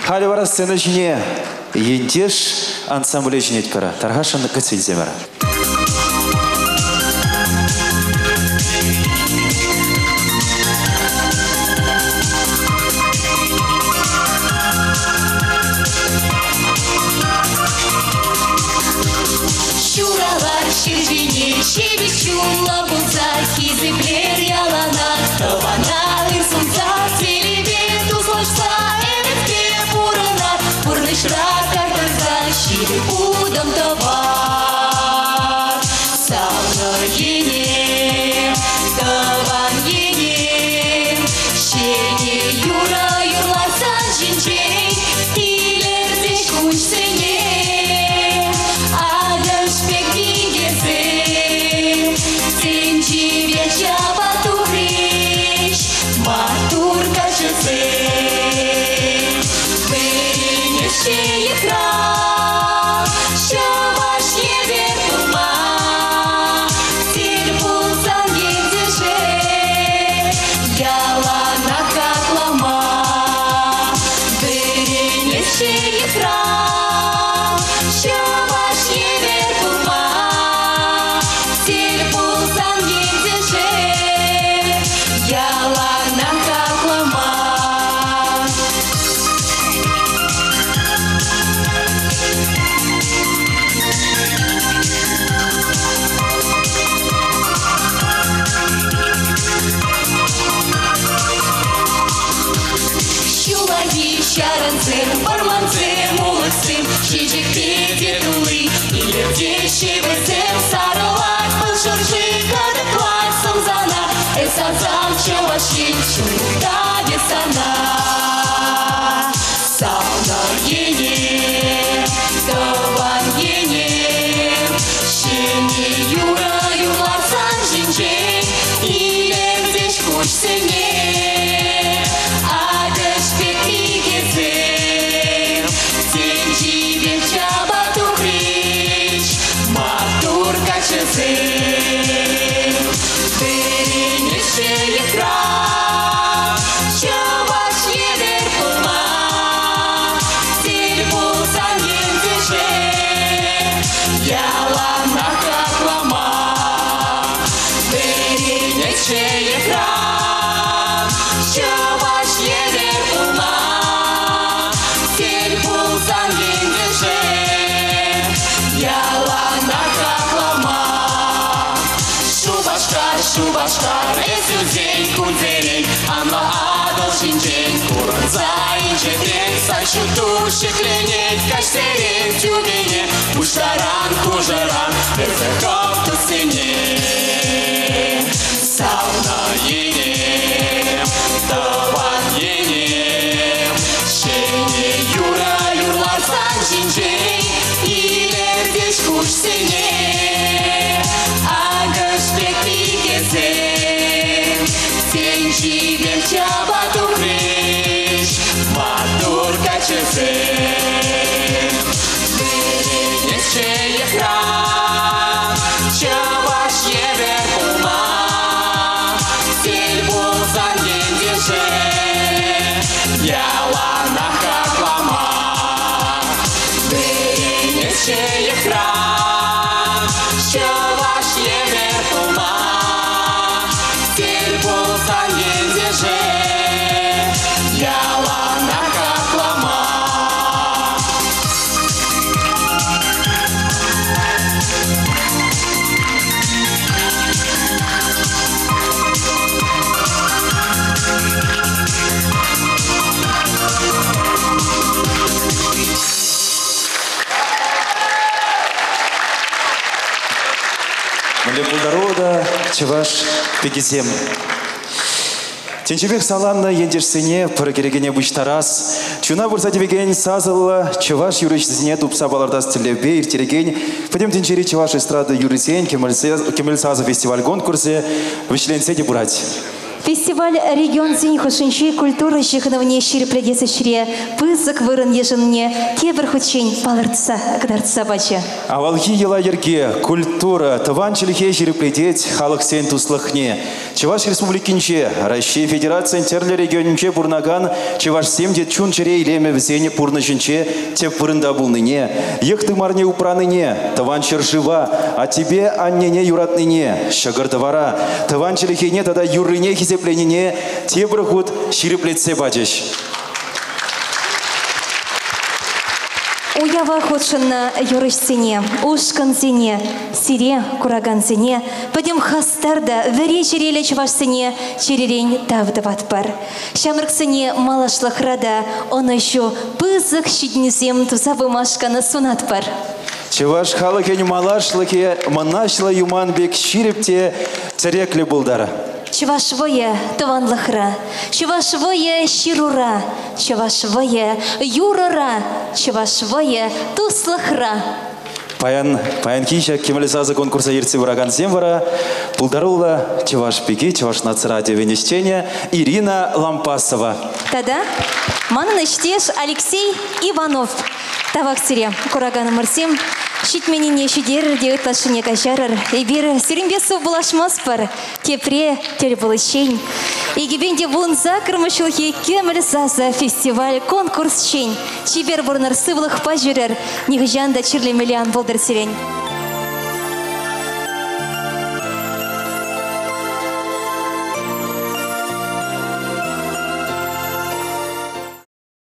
Халӗ вара сцена ҫине ентеш ансамбле чӗнетпӗр. Тархасшӑн кӗтсе илсемӗр. Ҫуралар ҫӗр ҫине ҫепӗҫ чунлӑ пулса, хисеплер яланах тӑвана ыр сунса, телейпе туслашса, ӗмӗтпе пурӑнар, пурнӑҫра кар тӑрса ҫирӗп утӑм тӑвар. Савнӑ ене, тӑван ене, ҫӗнӗ юрӑ юрласан ҫинчен илӗртӗҫ куҫсене. Акӑш пек пикесем тӗнчипе чапа тухрӗҫ маттур каччӑсем. Вӗренеҫҫӗ йӑхра чӑваш евӗр пулма. Тӗл пулсан ентеше яланах хаклама. Вӗренеҫҫӗ йӑхра чӑваш евӗр пулма. Тӗл пулсан ентеше яланах хаклама. Ҫуллахи ҫарансем, вӑрмансем, улӑхсем, чечекпе те тулли, илӗртеҫҫӗ вӗсем. Сарӑлать пыл шӑрши, кӑтӑклать сӑмсана, эс асам Чӑваш Ен, чун мухтавӗ сана. Савнӑ ене, тӑван ене, ҫӗнӗ юрӑ юрласан ҫинчен илӗртӗҫ куҫсене. Акӑш пек пикесем тӗнчипе чапа тухрӗҫ маттур каччӑсем. Вӗренеҫҫӗ йӑхра чӑваш евӗр пулма. Тӗл пулсан ентеше яланах хаклама. Вӗренеҫҫӗ йӑхра чӑваш евӗр пулма. Тӗл пулсан ентеше яланах хаклама. Шупашкар, Шупашкар, эс ӳсен кунсерен анлӑ Атӑл ҫинчен курӑнса инҫетрен сан ҫутту ҫӗкленет каҫсерен тӳпене пуҫтаран хушӑран эсӗ хӑв туссене. Савнӑ ене, тӑван ене, ҫӗнӗ юрӑ юрласан ҫинчен илӗртӗҫ куҫсене. Акӑш пек пикесем тӗнчипех чапа тухрӗҫ маттур каччӑсем. Вӗренеҫҫӗ йӑхра чӑваш евӗр пулма. Тӗл пулсан ентеше яланах хаклама. Вӗренеҫҫӗ йӑхра чӑваш евӗр пулма. Тӗл пулсан ентеше яланах хаклама. Мӗнле пултаруллӑ та чӑваш пикисем. Тӗнчипех саланнӑ ентешсене пӗр кӗрекене пуҫтарас, чуна пырса тивекен сасӑллӑ чӑваш юрӑҫисене тупса палӑртас тӗллевпе ирттерекен Пӗтӗм тӗнчери чӑваш эстрада юррисен Кӗмӗл сасӑ фестиваль конкурсӗ вӗҫленсе те пырать. Фестиваль регионсен хушшинчи культура ҫыхӑнӑвне ҫирӗплетес ӗҫре пысӑк вырӑн йышӑннине тепӗр хутчен палӑртса кӑтартса пачӗ. Авалхи йӑла-йӗрке, культура, тӑван чӗлхе ҫирӗплетет халӑхсен туслӑхне. Чӑваш Республикинче, Раҫҫей Федерацийӗн тӗрлӗ регионӗнче пурӑнакан чӑвашсем те чун-чӗре илемӗ вӗсен пурнӑҫӗнче тӗп вырӑнта пулнине, йӑх тымарне упранине, тӑван ҫӗршыва, аттепе аннене юратнине, ҫӑкӑр-тӑвара, тӑван чӗлхене тата юррине хисепленине тепӗр хут ҫирӗплетсе пачӗҫ. Уява хутшӑннӑ юрӑҫсене, ушкӑнсене, сире, куракансене, пӗтӗм хастар та вӗри чӗреллӗ чӑвашсене чӗререн тав тӑватпӑр. Ҫамрӑксене малашлӑхра та ӑнӑҫу, пысӑк ҫитӗнӳсем туса пымашкӑн сунатпӑр. Чӑваш халӑхӗн малашлӑхӗ мӑнаҫлӑ юман пек ҫирӗп те тӗреклӗ пултӑр. Чӑваш вӑйӗ тӑванлӑхра, чӑваш вӑйӗ ҫырура, чӑваш вӑйӗ юрӑра, чӑваш вӑйӗ туслӑхра. Паян, паянхи ҫак Кӗмӗл сасӑ конкурса ертсе пыракансем вара пултаруллӑ чӑваш пики, Чӑваш наци радиовӗн ӗҫченӗ Ирина Лампасова. Тата манӑн ӗҫтеш Алексей Иванов. Тавах сире, кураканӑмӑрсем. Ҫитменнине ҫитерӗр те ытлашшине каҫарӑр. Эпир сирӗнпе сыв пулашмастпӑр. Тепре тӗл пуличчен. 2018 ҫулхи Кӗмӗл сасӑ фестиваль конкурсчен. Чипер пурӑнӑр, сывлӑхпа ҫӳрӗр. Нихӑҫан та чирлемелле ан пултӑр сирӗн.